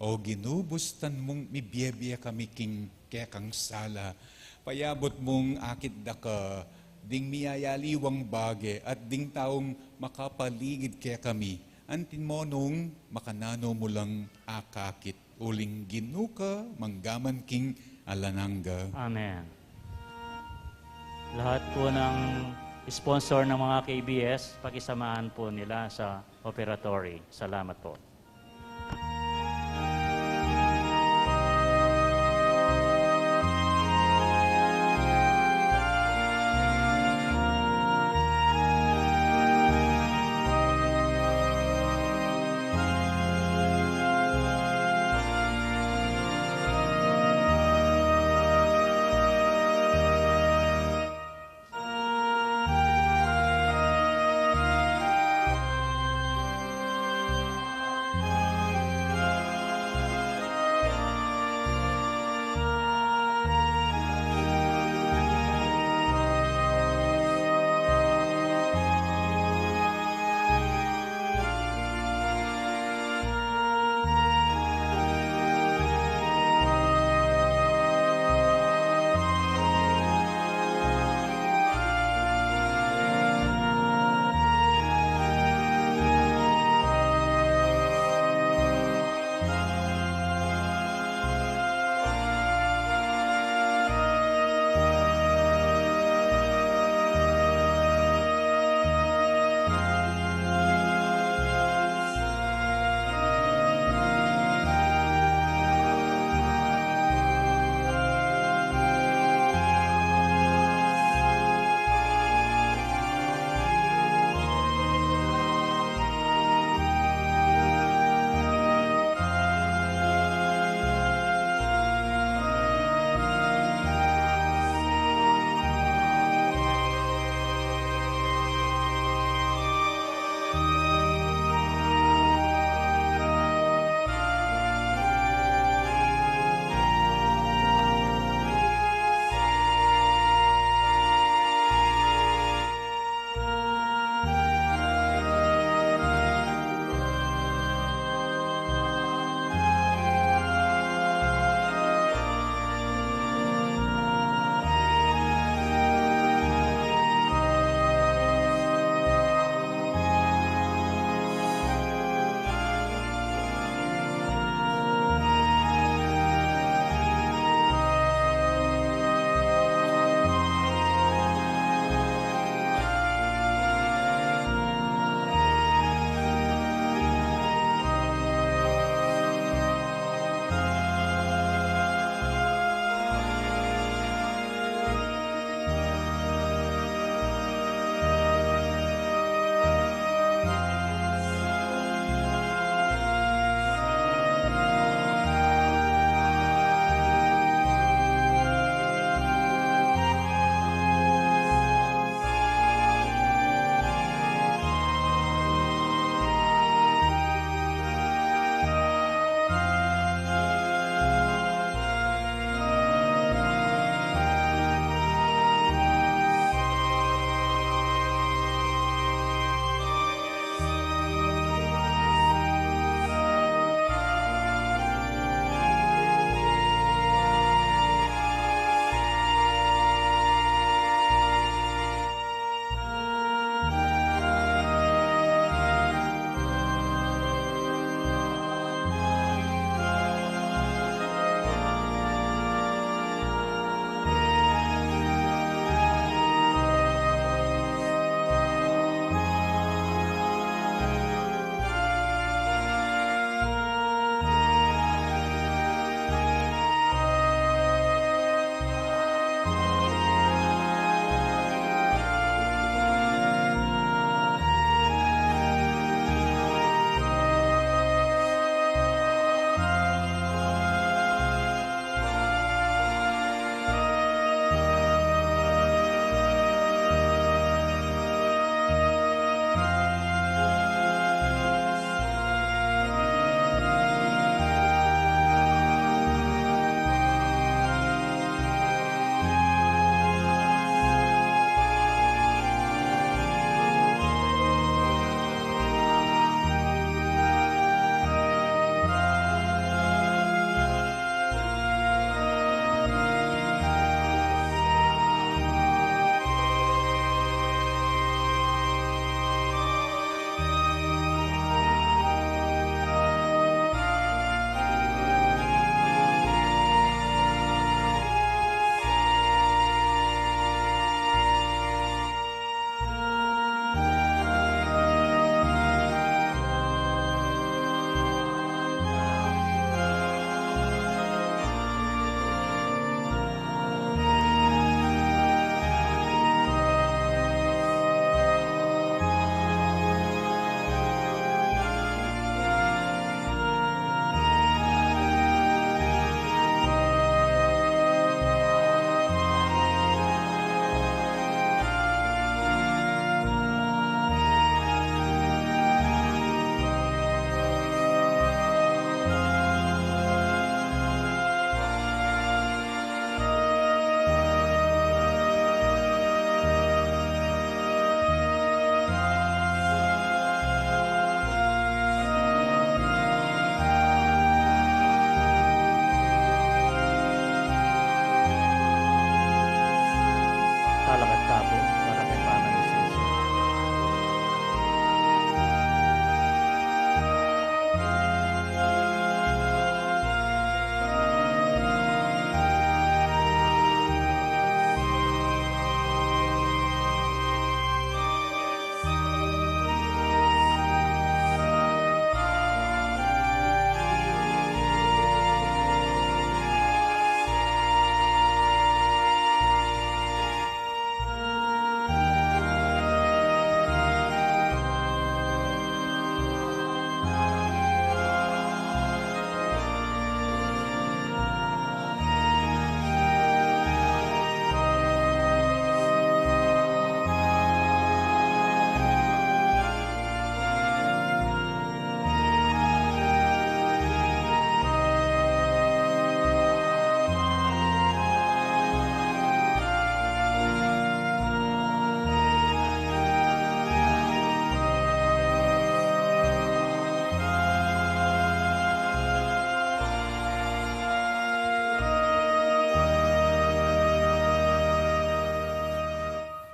O Ginu, bustan mung mibiebie kami king kekang sala. Payabut mung akit da ka ding miyayaliwang bage at ding taung makapaligid kekami. Anti mo nung makananu mu lang akakit. Uling Ginu ka, mangga man king alang angga. Amen. Lahat po ng sponsor ng mga K B S, pakisamahan po nila sa operatory. Salamat po. Para kay Papa ni Jesus.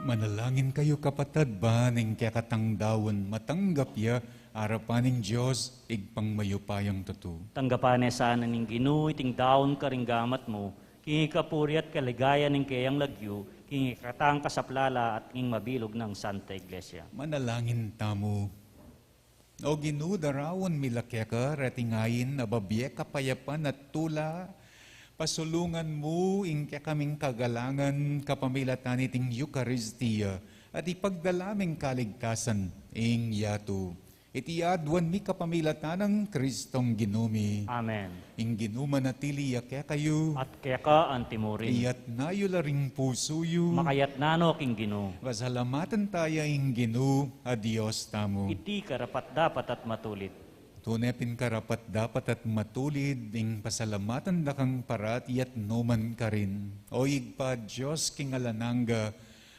Manalangin kayu, kapatad, ban ing kekatang daun matanggap ya arapan ning Dios, Ibpang mayupayang tutu. Tanggapan ne sana ning Ginu iting daun karing gamat mu, king ikapuri at kaligayan ning keyang lagyu, king ikatang kasaplalan at king mabilug nang Santa Iglesia. Manalangin tamu. O Ginu, daraun mi la keka reting ain a babie kapayapan at tula, pasulungan mu ing kekaming kagalangan kapamilatan niting Eukaristia, at ipagdala ming kaligtasan ing yatu. Iti aduan mi kapamilatan nang Kristong Ginu mi. Amen. Ing Ginu manatili ya kekayu. At keka antimurin. Iyatna yu la ring pusu yu. Makayatna no king Ginu. Pasalamatan taya ing Ginu a Dios tamu. Iti karapat-dapat at matulid. Tune pin karapat-dapat at matulid ing pasalamatan da kang parati at nu man karin, O Ibpa, Dios king alang angga,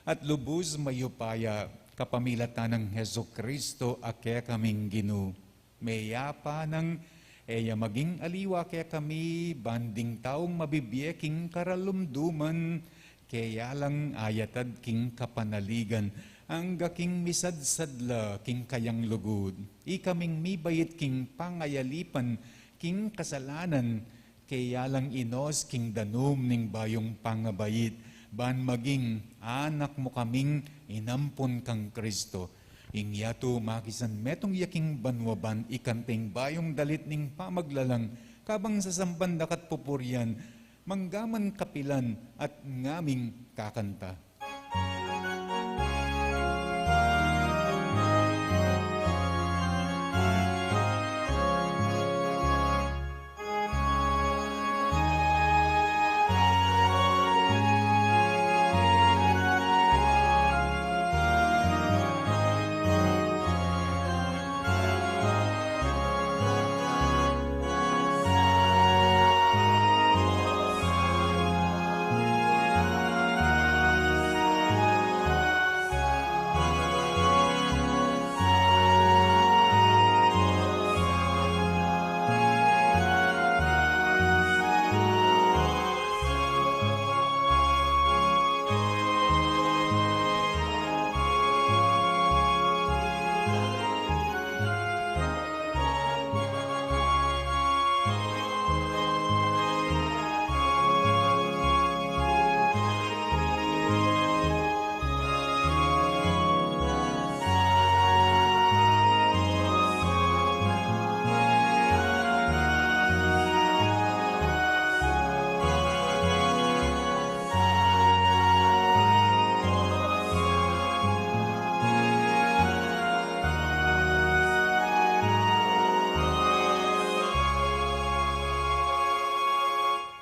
at lubus mayupaya, kapamilatan nang Jesucristo a kekaming Ginu. Meyapa nang e ya maging aliwa kekami, ban ding taung mabibie king karalumduman, keya lang ayatad king kapanaligan, angga king misadsad la king kayang lugud. Ikaming mibait king pangayalipan king kasalanan, keya lang inos king danum ning bayung pangabait, ban maging anak mu kaming inampun kang Kristo. Ing yatu makisan metung ya king banua ban ikanta ing bayung dalit ning pamaglalang, kabang sasamban da ka at pupurian, manggaman kapilan at ngaming kakanta.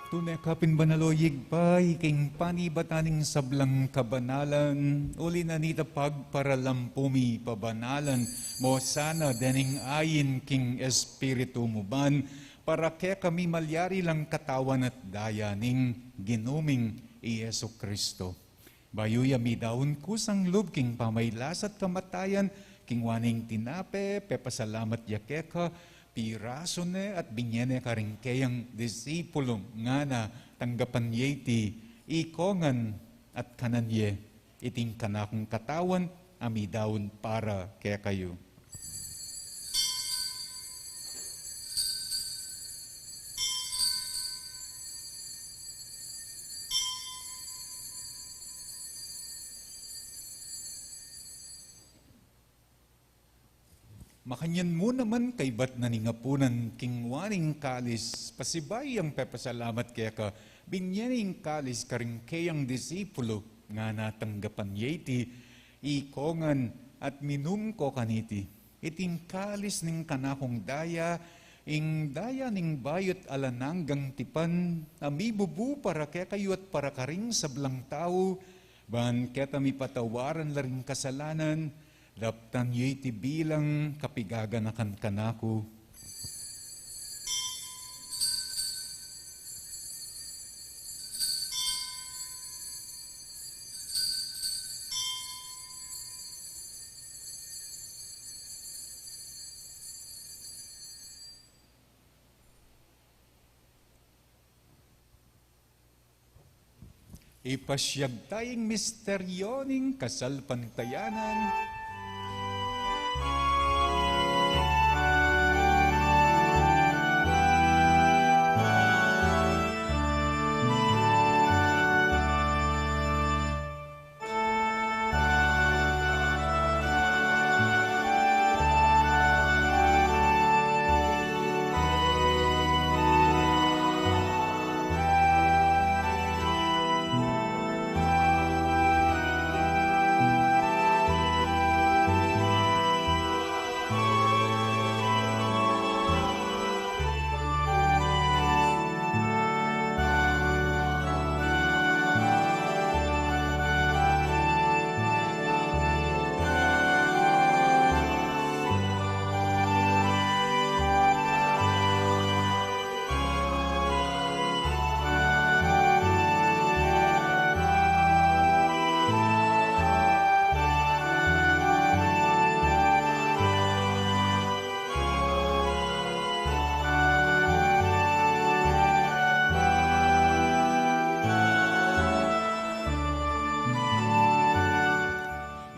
Tune ka pin banal, o Ibpa, king panibatan ning sablang kabanalan, uli na nita pagparalampu mi, pabanalan mu sana dening ain king Espiritu mu ban, para kekami malyari lang Katawan at Daya ning Ginu ming i Jesucristo. Bayu ya midaun kusang lub king pamailas at kamatayan, kinua ne ing tinape, pepasalamat ya keka, pirasu ne at binie ne karing keyang disipulu, ngana, tanggapan ye iti, ikongan at kanan ye. Iting kanakung katawan a midaun para kekayu. Makanyan mu naman kaybat na ning apunan, kinua ne ing kalis, pasibayu yang pepasalamat keka, binye ne ing kalis karing keyang disipulu, ngana tanggapan ye iti, ikongan at minum ko kaniti. Iting kalis ning kanakung daya, ing daya ning bayu't alang anggang tipan, a mibubu para kekayu at para karing sablang tau, ban keta mipatawaran la ring kasalanan, daptan yu iti bilang kapigaganakan kanaku. Ipasiag taya ing misteryo ning kasalpantayanan.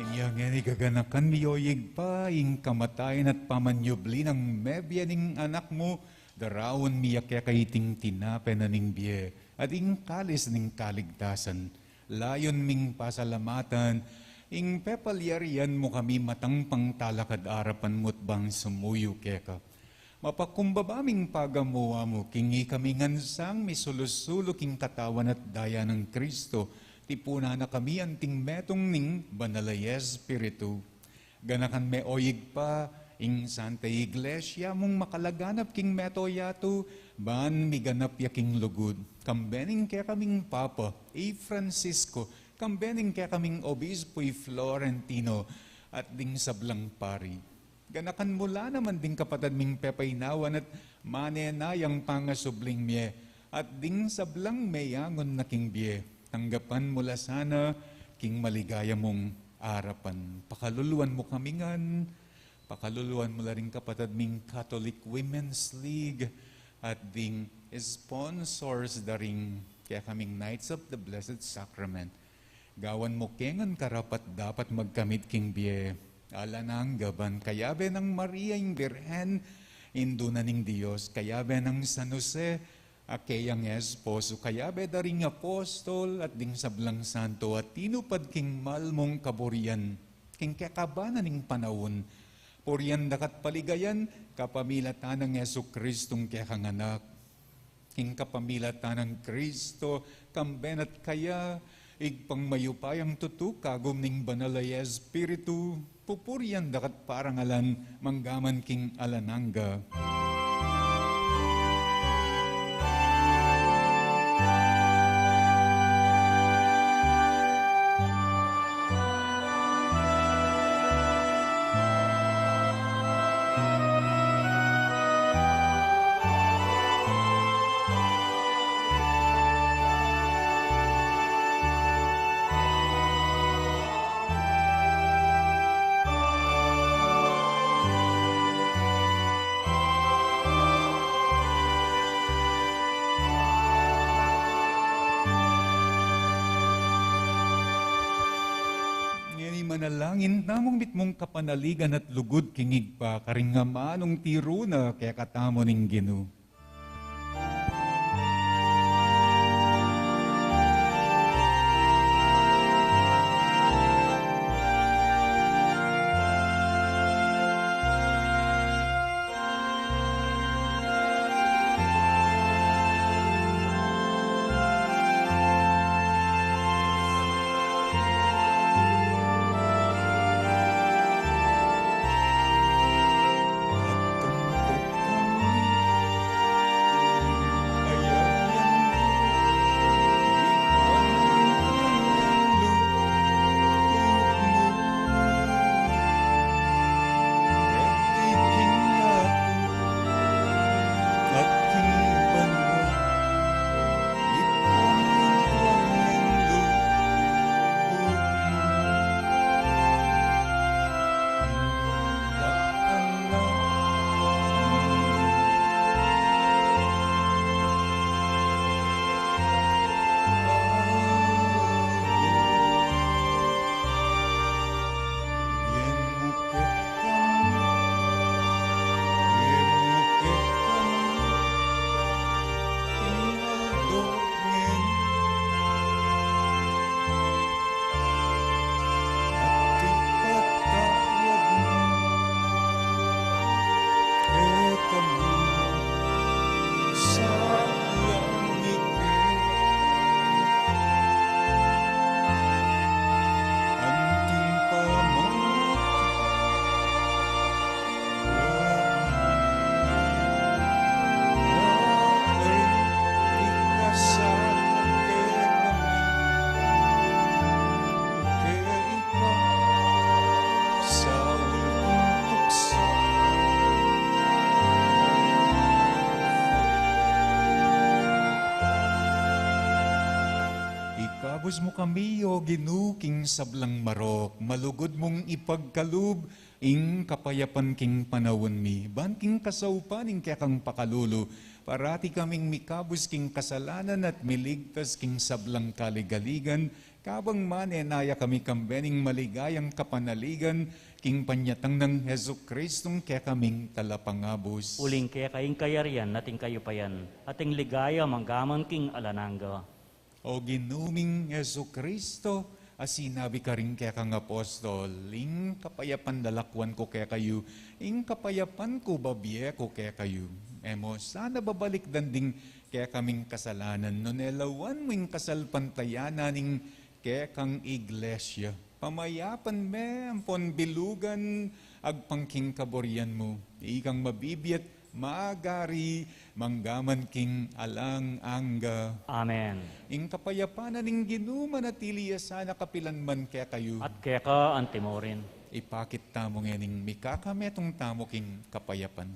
Inya ngeni gaganakan mi, o Ibpa, ing kamatayan at pamanyubli nang mebie ning Anak mu, daraun mi ya keka iting tinape na ning bie at ing kalis ning kaligtasan. Layun ming pasalamatan ing pepalyarian mu kami matang pangtalakad arapan mu't bang sumuyu keka. Mapakumbaba ming pagamuan mu king ikami ngan sang misulu-sulu king katawan at daya nang Kristo, tipunan na kami anting metung ning Banal a Espiritu. Ganakan me, o Ibpa, ing Santa Iglesia mung makalaganap king mabilug a yatu, ban miganap ya king lugud. Kambe ning kekaming Papa, i Francisco, kambe ning kekaming Obispo, i Florentino, at ding sablang pari. Ganakan mu la naman ding kapatad ming pepainawan at manenayang pangasubling mie, at ding sablang meyangun na king bie. Tanggapan mu la sana king maligaya mung arapan. Pakaluluan mu kami ngan, pakaluluan mu la ring kapatad ming Catholic Women's League, at ding sponsors da ring kekaming Knights of the Blessed Sacrament. Gawan mu ke ngan karapat-dapat magkamit king bie alang angga, ban kayabe nang Maria ing Birhen, Indu na ning Dios, kayabe nang San Jose, a keyang esposo, kayabe da ring apostol at ding sablang santo a tinupad king mal mung kaburian king kekaban na ning panaun. Purian da ka't paligayan kapamilatan nang Jesucristung kekang Anak. King kapamilatan nang Kristo, kambe na't kaya, Ibpang mayupayang tutu, kagum ning Banal a Espiritu, pupurian da ka't parangalan mangga man king alang angga. Manalangin tamung mitmung kapanaligan at lugud king Ibpa, karing amanung tiru na kekatamu ning Ginu. Ikabus mu kami, O Ginu, king sablang marok, malugud mung ipagkalub ing kapayapan king panaun mi, ban king kasaupan ning kekang pakalulu, parati kaming mikabus king kasalanan at miligtas king sablang kaligaligan, kabang manenaya kami kambe ning maligayang kapanaligan king panyatang nang Jesucristong kekaming Talapangabus. Uling keka ing kayarian at ing kayupayan at ing ligaya manggaman king alang angga. O Ginu ming Jesucristo, a sinabi karing kekang apostol, ing kapayapan lalakwan ku kekayu, ing kapayapan ku babie ku kekayu. E mu sana babalikdan ding kekaming kasalanan, nune lawan mu ing kasalpantayanan ning kekang iglesia. Pamayapan me ampon bilugan agpang king kaburian mu. Ikang mabibie at magari manggaman king alang angga. Amen. Ing kapayapan na ning Ginu manatili ya sana kapilan man kekayu. At keka antimurin. Ipakit tamu ngening mikakametung tamu king kapayapan.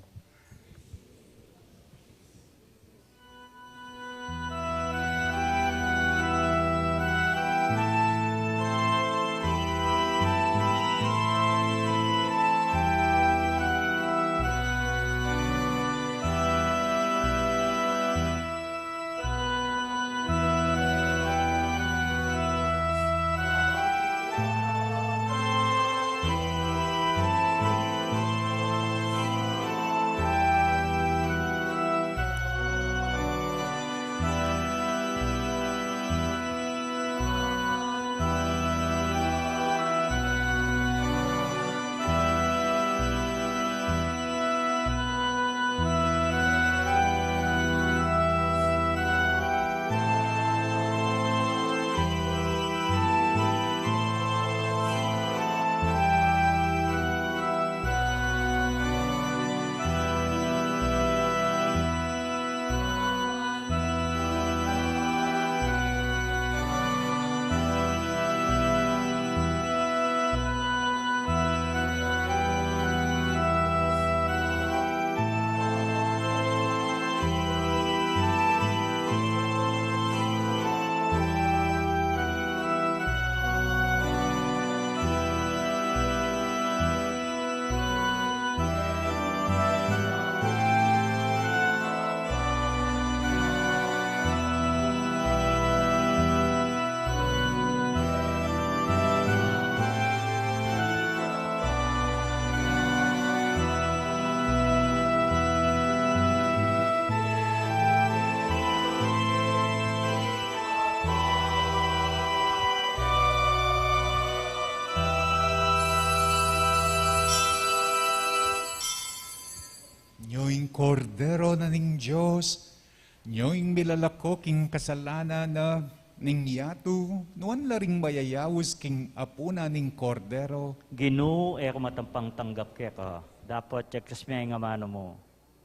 Kordero na ning Dios, nyo ing milalako king kasalanan na ning yatu, nuan la ring mayayaus king apunan ning Kordero. Ginu, e ku matampang tanggap keka, dapot yagkas me ing amanu mu,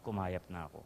kumayap na ku.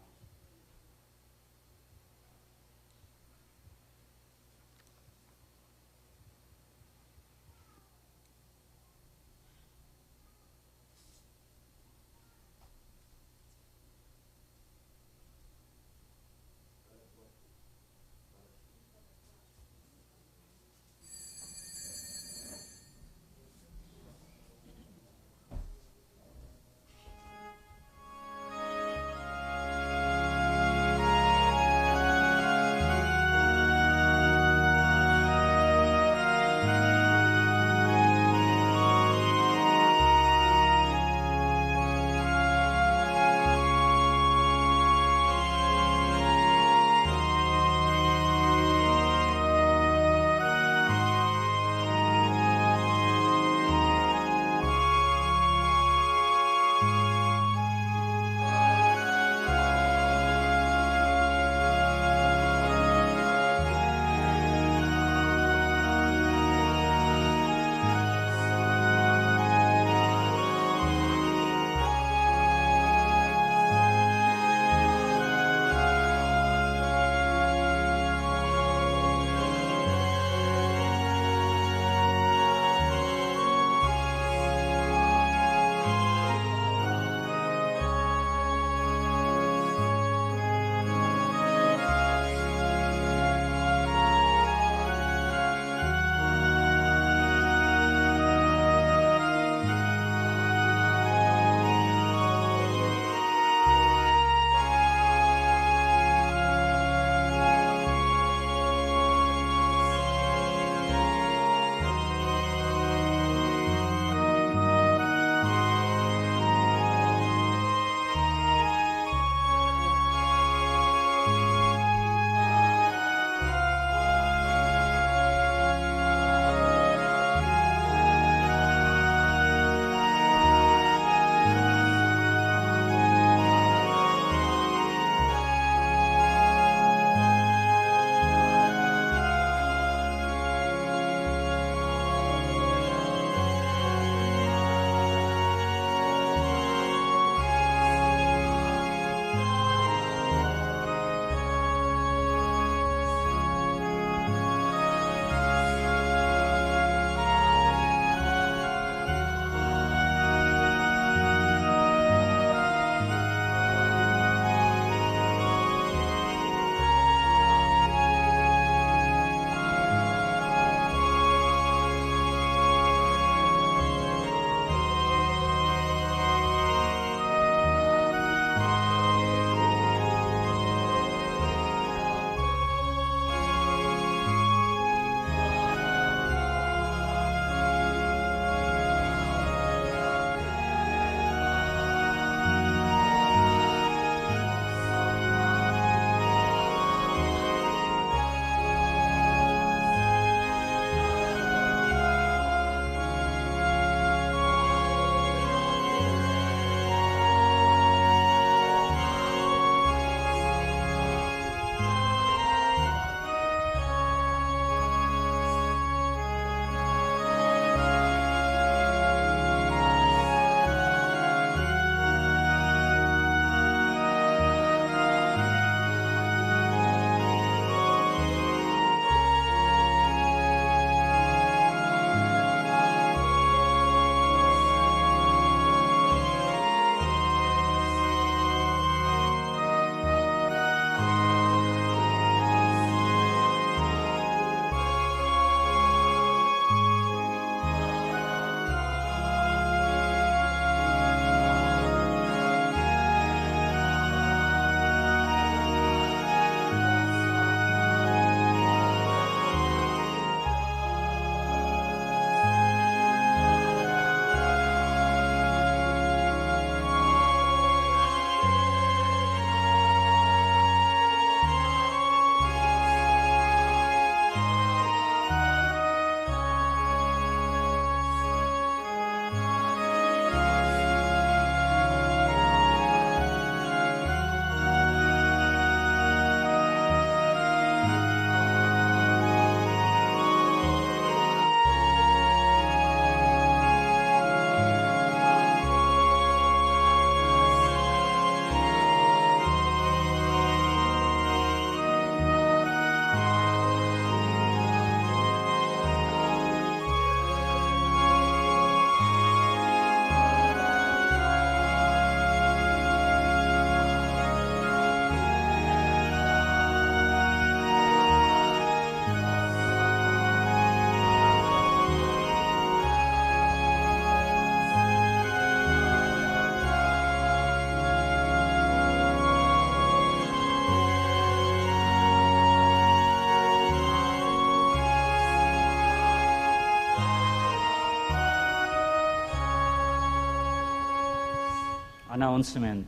Announcement.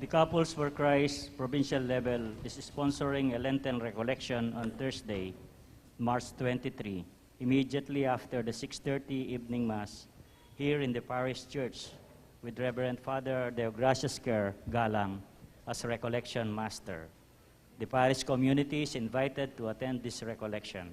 The Couples for Christ provincial level is sponsoring a Lenten recollection on Thursday, March twenty-three, immediately after the six thirty evening mass here in the parish church with Reverend Father Deogracias Kerr Galang as recollection master. The parish community is invited to attend this recollection.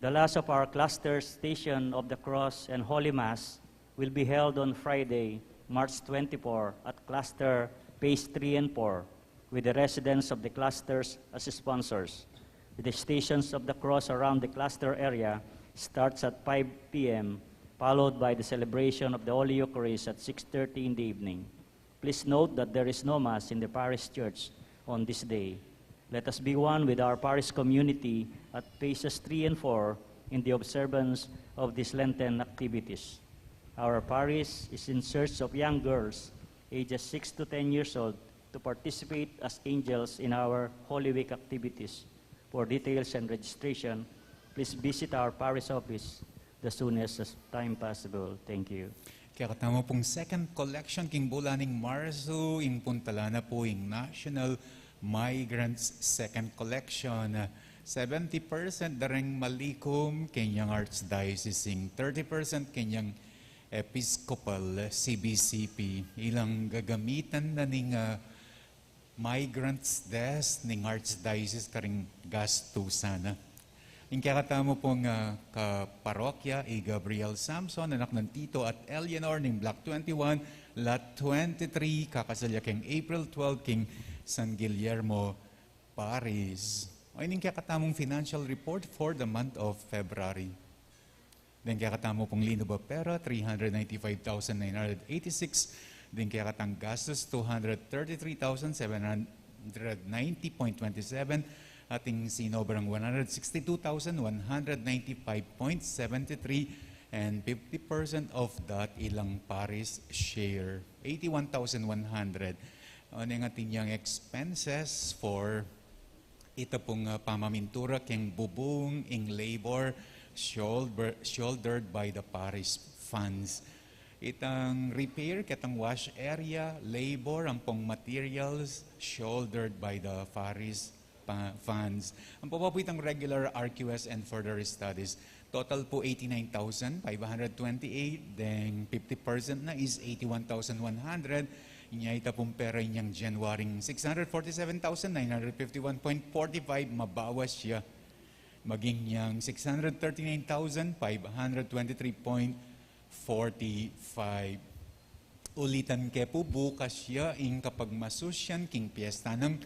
The last of our cluster Station of the Cross and Holy Mass will be held on Friday, March twenty-four at cluster phase three and four, with the residents of the clusters as sponsors. The Stations of the Cross around the cluster area starts at five p.m., followed by the celebration of the Holy Eucharist at six thirty in the evening. Please note that there is no Mass in the parish church on this day. Let us be one with our parish community at phases three and four in the observance of these Lenten activities. Our parish is in search of young girls ages six to ten years old to participate as angels in our Holy Week activities. For details and registration, please visit our parish office the soonest as time possible. Thank you. Kekatamu pung second collection king bulan ning Marso, ing puntalan na pu ing National Migrants Second Collection. Seventy percent dareng Malikum kenyang Archdiocese, ing thirty percent kenyang Episcopal C B C P. Ilang gagamitan na ning, ah, Migrants Desk ning Archdiocese karing gastusan na. Ing kekatamu pung, ah, kaparokya, i Gabriel Samson, anak nang Tito at Eleanor ning Block twenty-one, Lot twenty-three, kakasal ya keng April twelve king San Guillermo Parish. O, ining kekatamung financial report for the month of February. Deng kekatamu pung linub a pera, three hundred ninety-five thousand nine hundred eighty-six. Deng kekatang gastus, two hundred thirty-three thousand seven hundred ninety point twenty-seven. At ing sinobrang, one hundred sixty-two thousand one hundred ninety-five point seventy-three. And fifty percent of that ilang parish share, eighty-one thousand one hundred. Ano ing atin yang expenses for ita pung, ah, pamamintura keng bubung, ing labor, shoulder, shouldered by the parish funds. Itang repair ketang wash area, labor, ampong materials, shouldered by the parish pa-, funds. Ampo pa pu itang regular R Q S and further studies. Total pu eighty-nine thousand five hundred twenty-eight, deng fifty percent na is eighty-one thousand one hundred. Inya ita pung pera inyang January, six hundred forty-seven thousand nine hundred fifty-one point forty-five, mabawas ya. Maging yang six hundred thirty-nine thousand five hundred twenty-three point forty-five. Ulitan ke pu bukas ya ing kapagmasusyan king piesta nang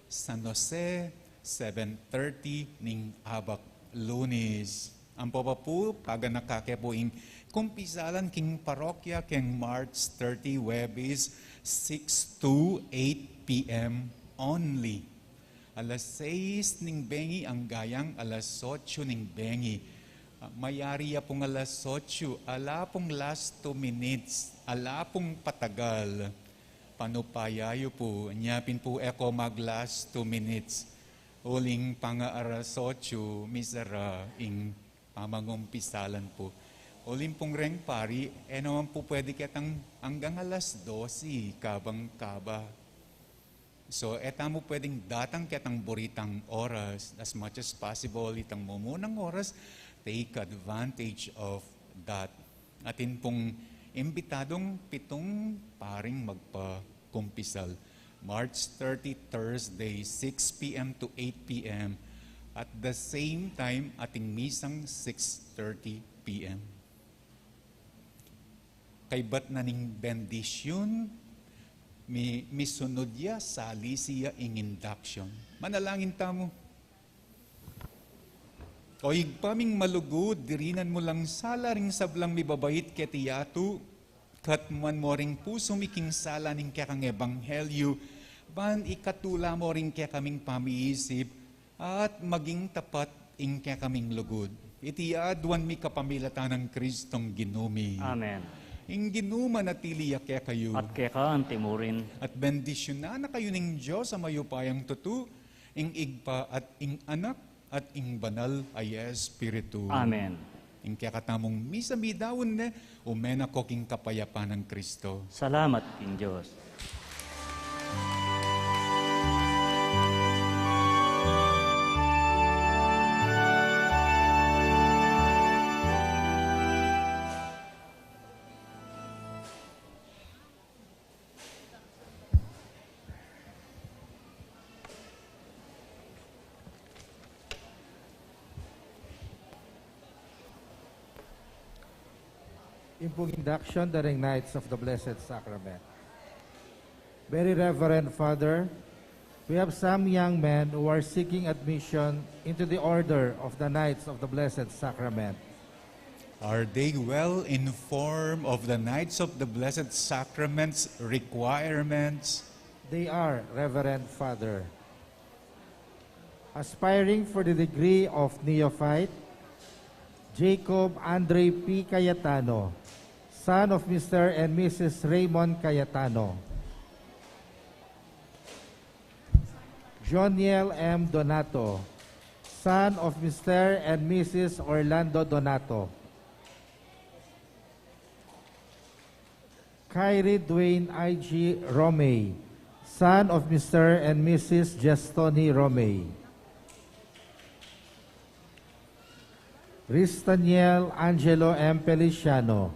San Jose, seven thirty ning abak Lunes. Ampo pa pu, paganaka ke pu ing kumpisalan king parokya keng March thirty, Huwebes, six to eight p.m. only. Alas seis ning bengi anggang alas otso ning bengi. Ah, mayari ya pung alas otso, ala pung last two minutes, ala pung patagal. Panupaya yu pu, nya pin pu e ko mag last two minutes. Uling panga alas otso, misara ing pamangumpisalan pu. Uling pung reng pari, e naman pu pwede ketang anggang alas dose, kabang kaba. So, e tamu pwedeng datang ketang buritang oras, as much as possible, itang mumunang oras, take advantage of that. Atin pung imbitadung pitung paring magpakumpisal. March thirty, Thursday, six p.m. to eight p.m. At the same time, ating misang six thirty p.m. Kaybat na ning bendisyun, mi-, misunud ya, salisi ya ing induction. Manalangin tamu. O Ibpa ming malugud, dirinan mu lang sala ring sablang mibabait keti yatu, katmuan mu ring pusu mi king sala ning kekang ebanghelyu, ban ikatula mu ring kekaming pamiisip, at maging tapat ing kekaming lugud. Iti aduan mi kapamilatan nang Kristong Ginu mi. Amen. Ing Ginu manatili ya kekayu. At keka antimurin. At bendisyunan na kayu ning Dios a mayupayang tutu, ing Ibpa at ing Anak at ing Banal a Espiritu. Amen. Ing kekatamung misa midaun ne, ume na ko king kapayapan nang Kristo. Salamat king Dios. Ing pung induction during Nights of the Blessed Sacrament. Very Reverend Father, we have some young men who are seeking admission into the Order of the Knights of the Blessed Sacrament. Are they well informed of the Nights of the Blessed Sacrament's requirements? They are, Reverend Father. Aspiring for the degree of neophyte, Jacob Andre P. Cayetano, son of Mister and Missus Raymond Cayetano. Joniel M. Donato, son of Mister and Missus Orlando Donato. Kyrie Dwayne I G Romay, son of Mister and Missus Jestoni Romay. Ristaniel Angelo M. Feliciano,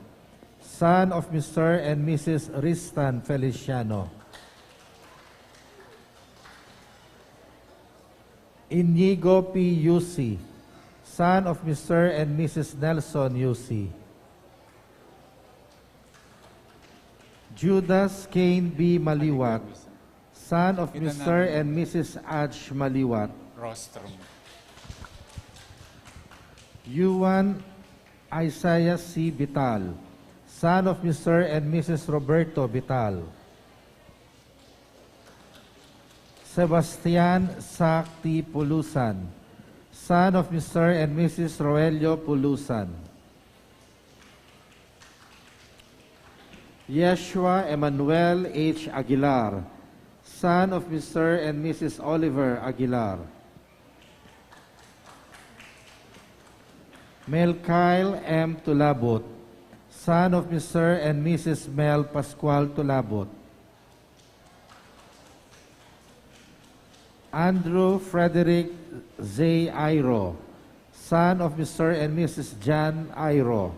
son of Mister and Missus Ristan Feliciano. Inigo P. Yusi, son of Mister and Missus Nelson Yusi. Judas Cain B. Maliwat, son of Mister and Missus Aj Maliwat. Rostrum. Yuan Isaiah C. Vital, son of Mister and Missus Roberto Vital. Sebastian Sakti Pulusan, son of Mister and Missus Roelio Pulusan. Yeshua Emmanuel H. Aguilar, son of Mister and Missus Oliver Aguilar. Melkyle M. Tulabut, son of Mister and Missus Mel Pascual Tulabut. Andrew Frederick Z. Airo, son of Mister and Missus Jan Airo.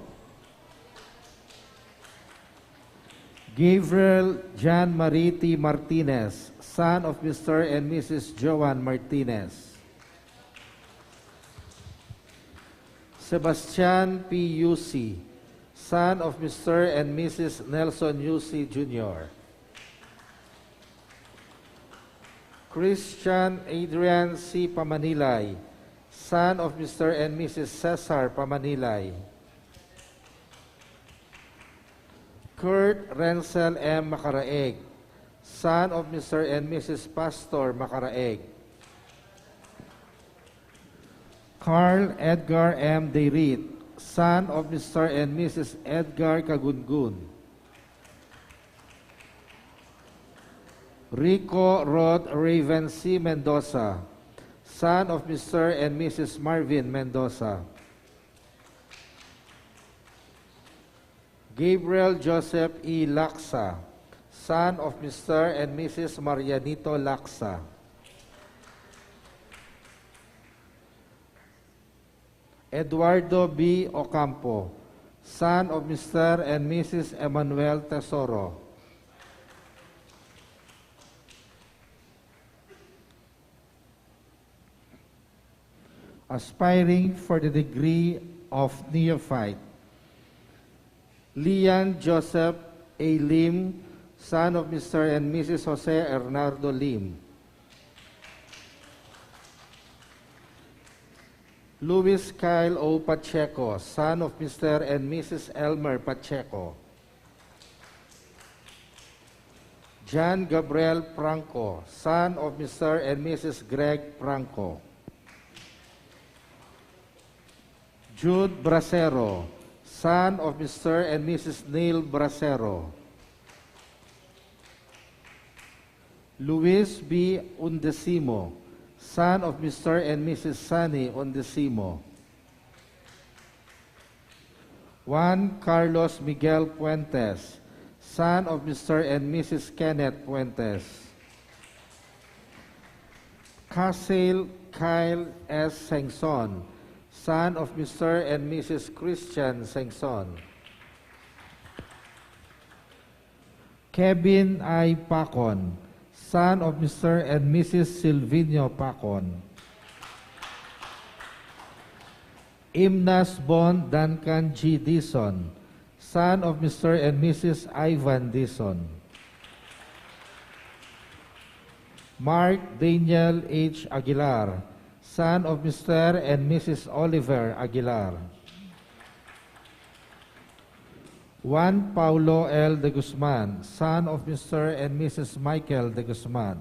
Gabriel Jan Marie T. Martinez, son of Mister and Missus Joan Martinez. Sebastian P. Yusi, son of Mister and Missus Nelson Yusi Junior. Christian Adrian C. Pamanilay, son of Mister and Missus Cesar Pamanilay. Kurt Renzel M. Macaraeg, son of Mister and Missus Pastor Macaraeg. Carl Edgar M. Deirit, son of Mister and Missus Edgar Cagungun. Rico Rod Raven C. Mendoza, son of Mister and Missus Marvin Mendoza. Gabriel Joseph E. Laksa, son of Mister and Missus Marianito Laksa. Eduardo B. Ocampo, son of Mister and Missus Emmanuel Tesoro. Aspiring for the degree of neophyte, Lian Joseph A. Lim, son of Mister and Missus Jose Hernando Lim. Luis Kyle O. Pacheco, son of Mister and Missus Elmer Pacheco. John Gabriel Franco, son of Mister and Missus Greg Franco. Jude Bracero, son of Mister and Missus Neil Bracero. Luis B. Undesimo, son of Mister and Missus Sunny Undesimo. Juan Carlos Miguel Puentes, son of Mister and Missus Kenneth Puentes. Casil Kyle S. Sengson, son of Mister and Missus Christian Sengson. Kevin I. Pacon, son of Mister and Missus Silvino Pacon. Imnas Bon Duncan G. Dizon, son of Mister and Missus Ivan Dizon. Mark Daniel H. Aguilar, son of Mister and Missus Oliver Aguilar. Juan Paulo L. de Guzman, son of Mister and Missus Michael de Guzman.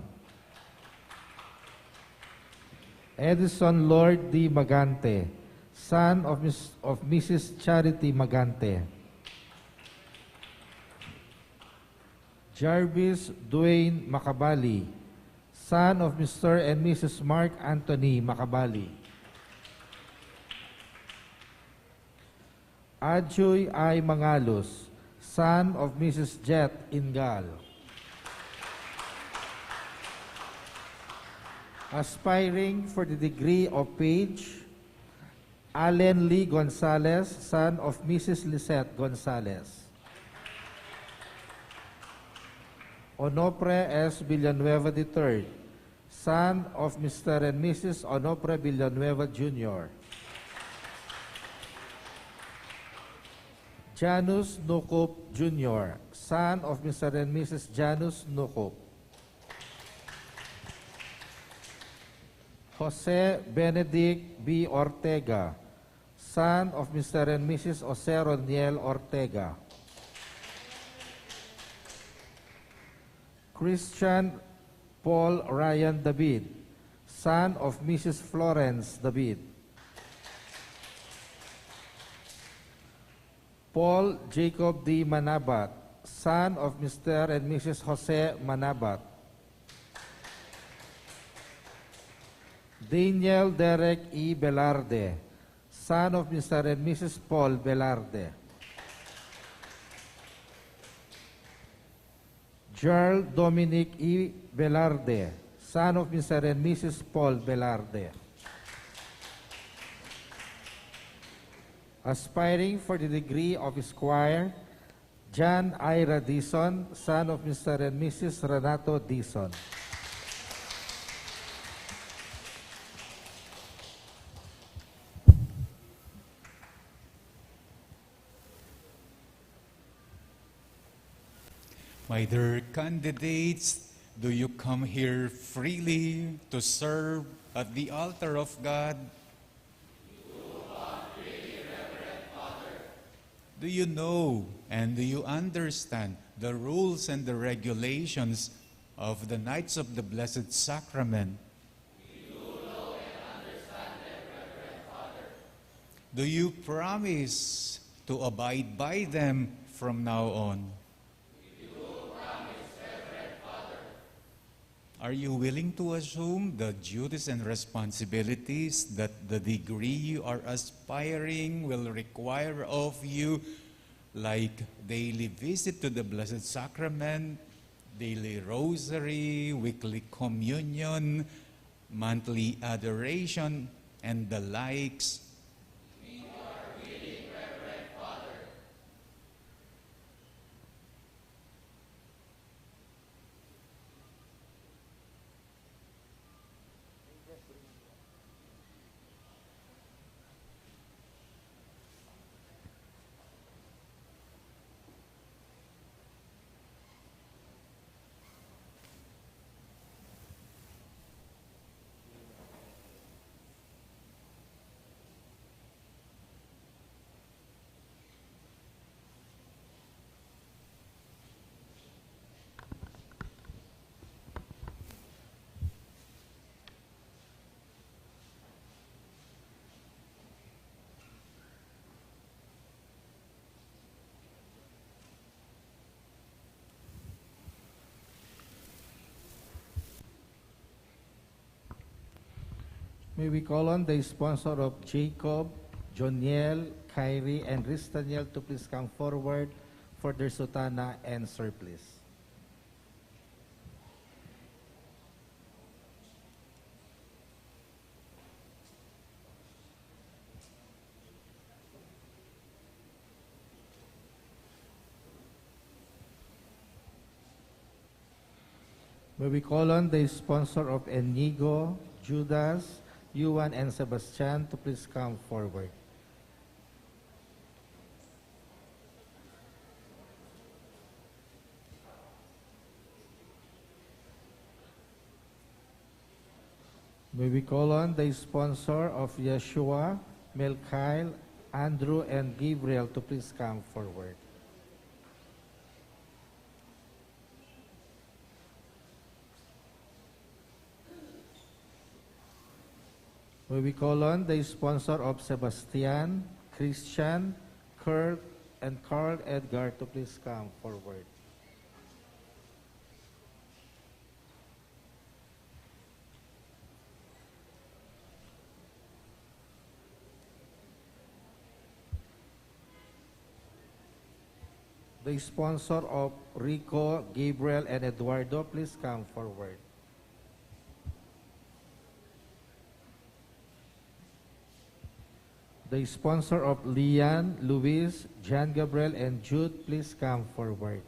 Edison Lord D. Magante, son of Miss, of Missus Charity Magante. Jarvis Dwayne Macabali, son of Mister and Missus Mark Anthony Macabali. Ajuy I. Mangalus, son of Missus Jet Ingal. Aspiring for the degree of page, Allen Lee Gonzalez, son of Missus Lisette Gonzalez. Onofre S. Villanueva the third, son of Mister and Missus Onofre Villanueva Junior Janus Nukup Junior, son of Mister and Missus Janus Nukup. Jose Benedict B. Ortega, son of Mister and Missus Jose Roniel Ortega. Christian Paul Ryan David, son of Missus Florence David. Paul Jacob D. Manabat, son of Mister and Missus Jose Manabat. Daniel Derek E. Velarde, son of Mister and Missus Paul Velarde. Jarl Dominic E. Velarde, son of Mister and Missus Paul Velarde. Aspiring for the degree of Esquire, John Ira Dizon, son of Mister and Missus Renato Dizon. My dear candidates, do you come here freely to serve at the altar of God? Do you know and do you understand the rules and the regulations of the Knights of the Blessed Sacrament? Do you promise to abide by them from now on? Are you willing to assume the duties and responsibilities that the degree you are aspiring will require of you, like daily visit to the Blessed Sacrament, daily rosary, weekly communion, monthly adoration, and the likes? May we call on the sponsor of Jacob Joniel, Kyrie, and Ristaniel to please come forward for their sutana and surplice. May we call on the sponsor of Enigo, Judas, Yuan, and Sebastian to please come forward. May we call on the sponsor of Yeshua, Melchiel, Andrew, and Gabriel to please come forward. May we call on the sponsor of Sebastian, Christian, Kurt, and Carl Edgar to please come forward. The sponsor of Rico, Gabriel, and Eduardo, please come forward. The sponsor of Lian, Luis, Jan Gabriel, and Jude, please come forward.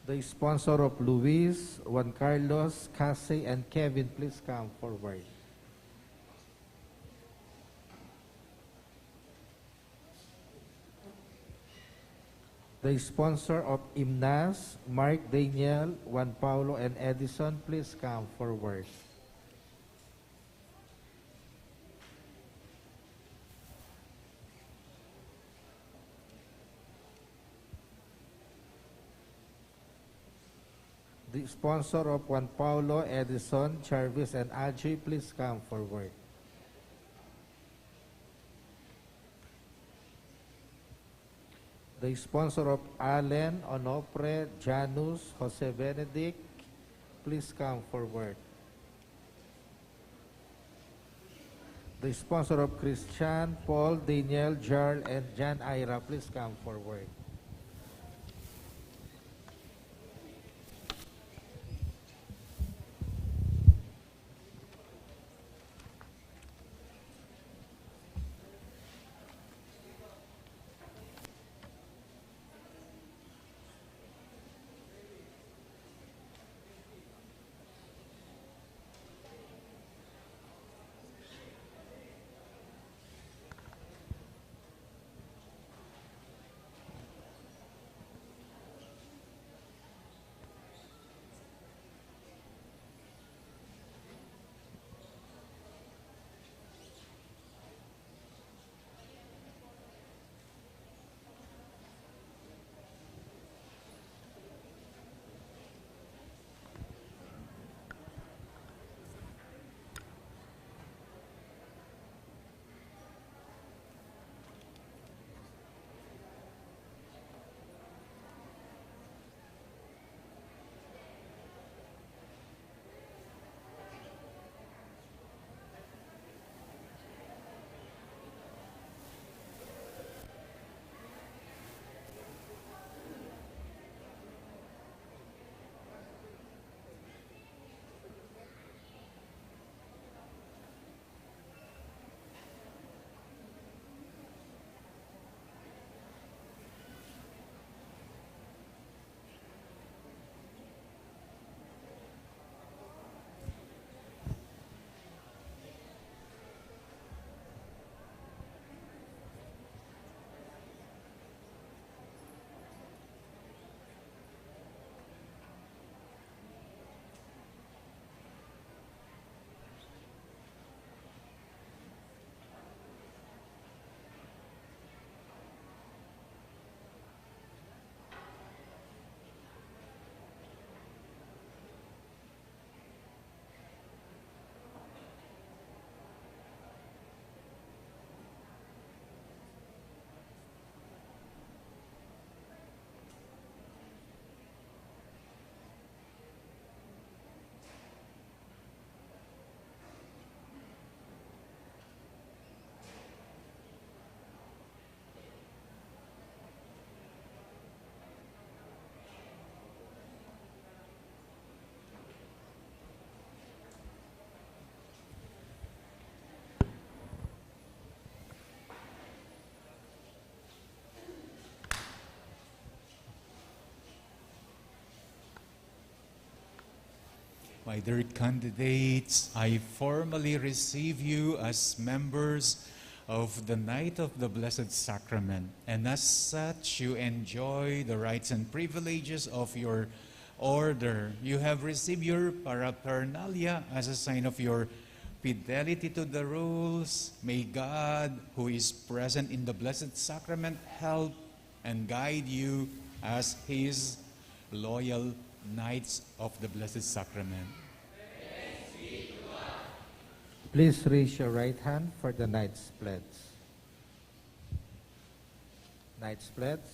The sponsor of Luis, Juan Carlos, Cassie, and Kevin, please come forward. The sponsor of Imnas, Mark, Daniel, Juan Paulo, and Edison, please come forward. The sponsor of Juan Paulo, Edison, Jarvis, and Aji, please come forward. The sponsor of Allen, Onofre, Janus, Jose Benedict, please come forward. The sponsor of Christian, Paul, Daniel, Jarl, and Jan Ira, please come forward. My dear candidates, I formally receive you as members of the Knights of the Blessed Sacrament, and as such, you enjoy the rights and privileges of your order. You have received your paraphernalia as a sign of your fidelity to the rules. May God, who is present in the Blessed Sacrament, help and guide you as His loyal Knights of the Blessed Sacrament. Please raise your right hand for the Knight's Pledge. Knight's Pledge.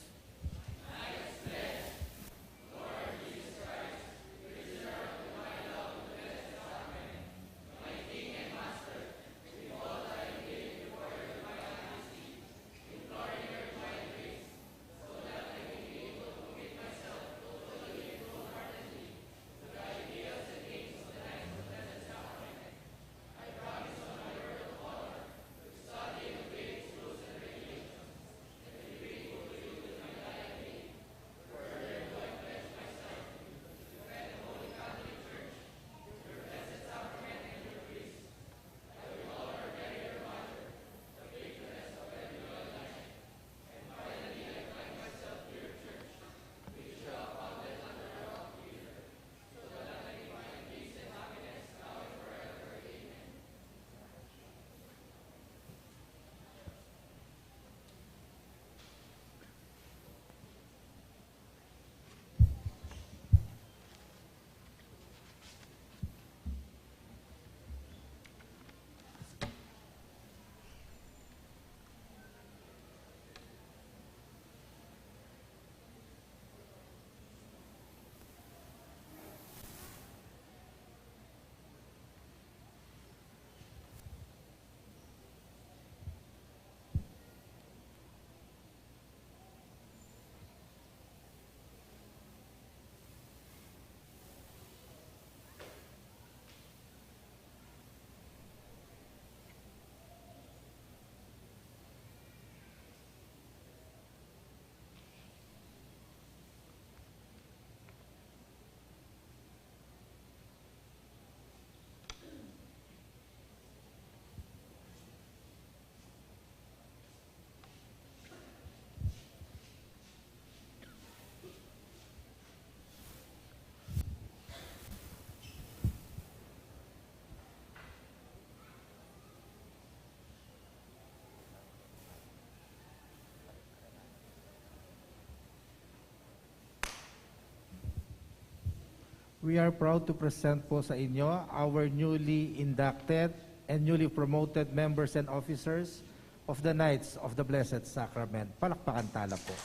We are proud to present po sa inyo our newly inducted and newly promoted members and officers of the Knights of the Blessed Sacrament. Palakpakan tala po.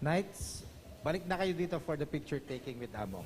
Knights, balik na kayo dito for the picture taking with Amo.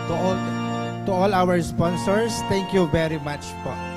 To all, to all our sponsors, thank you very much po.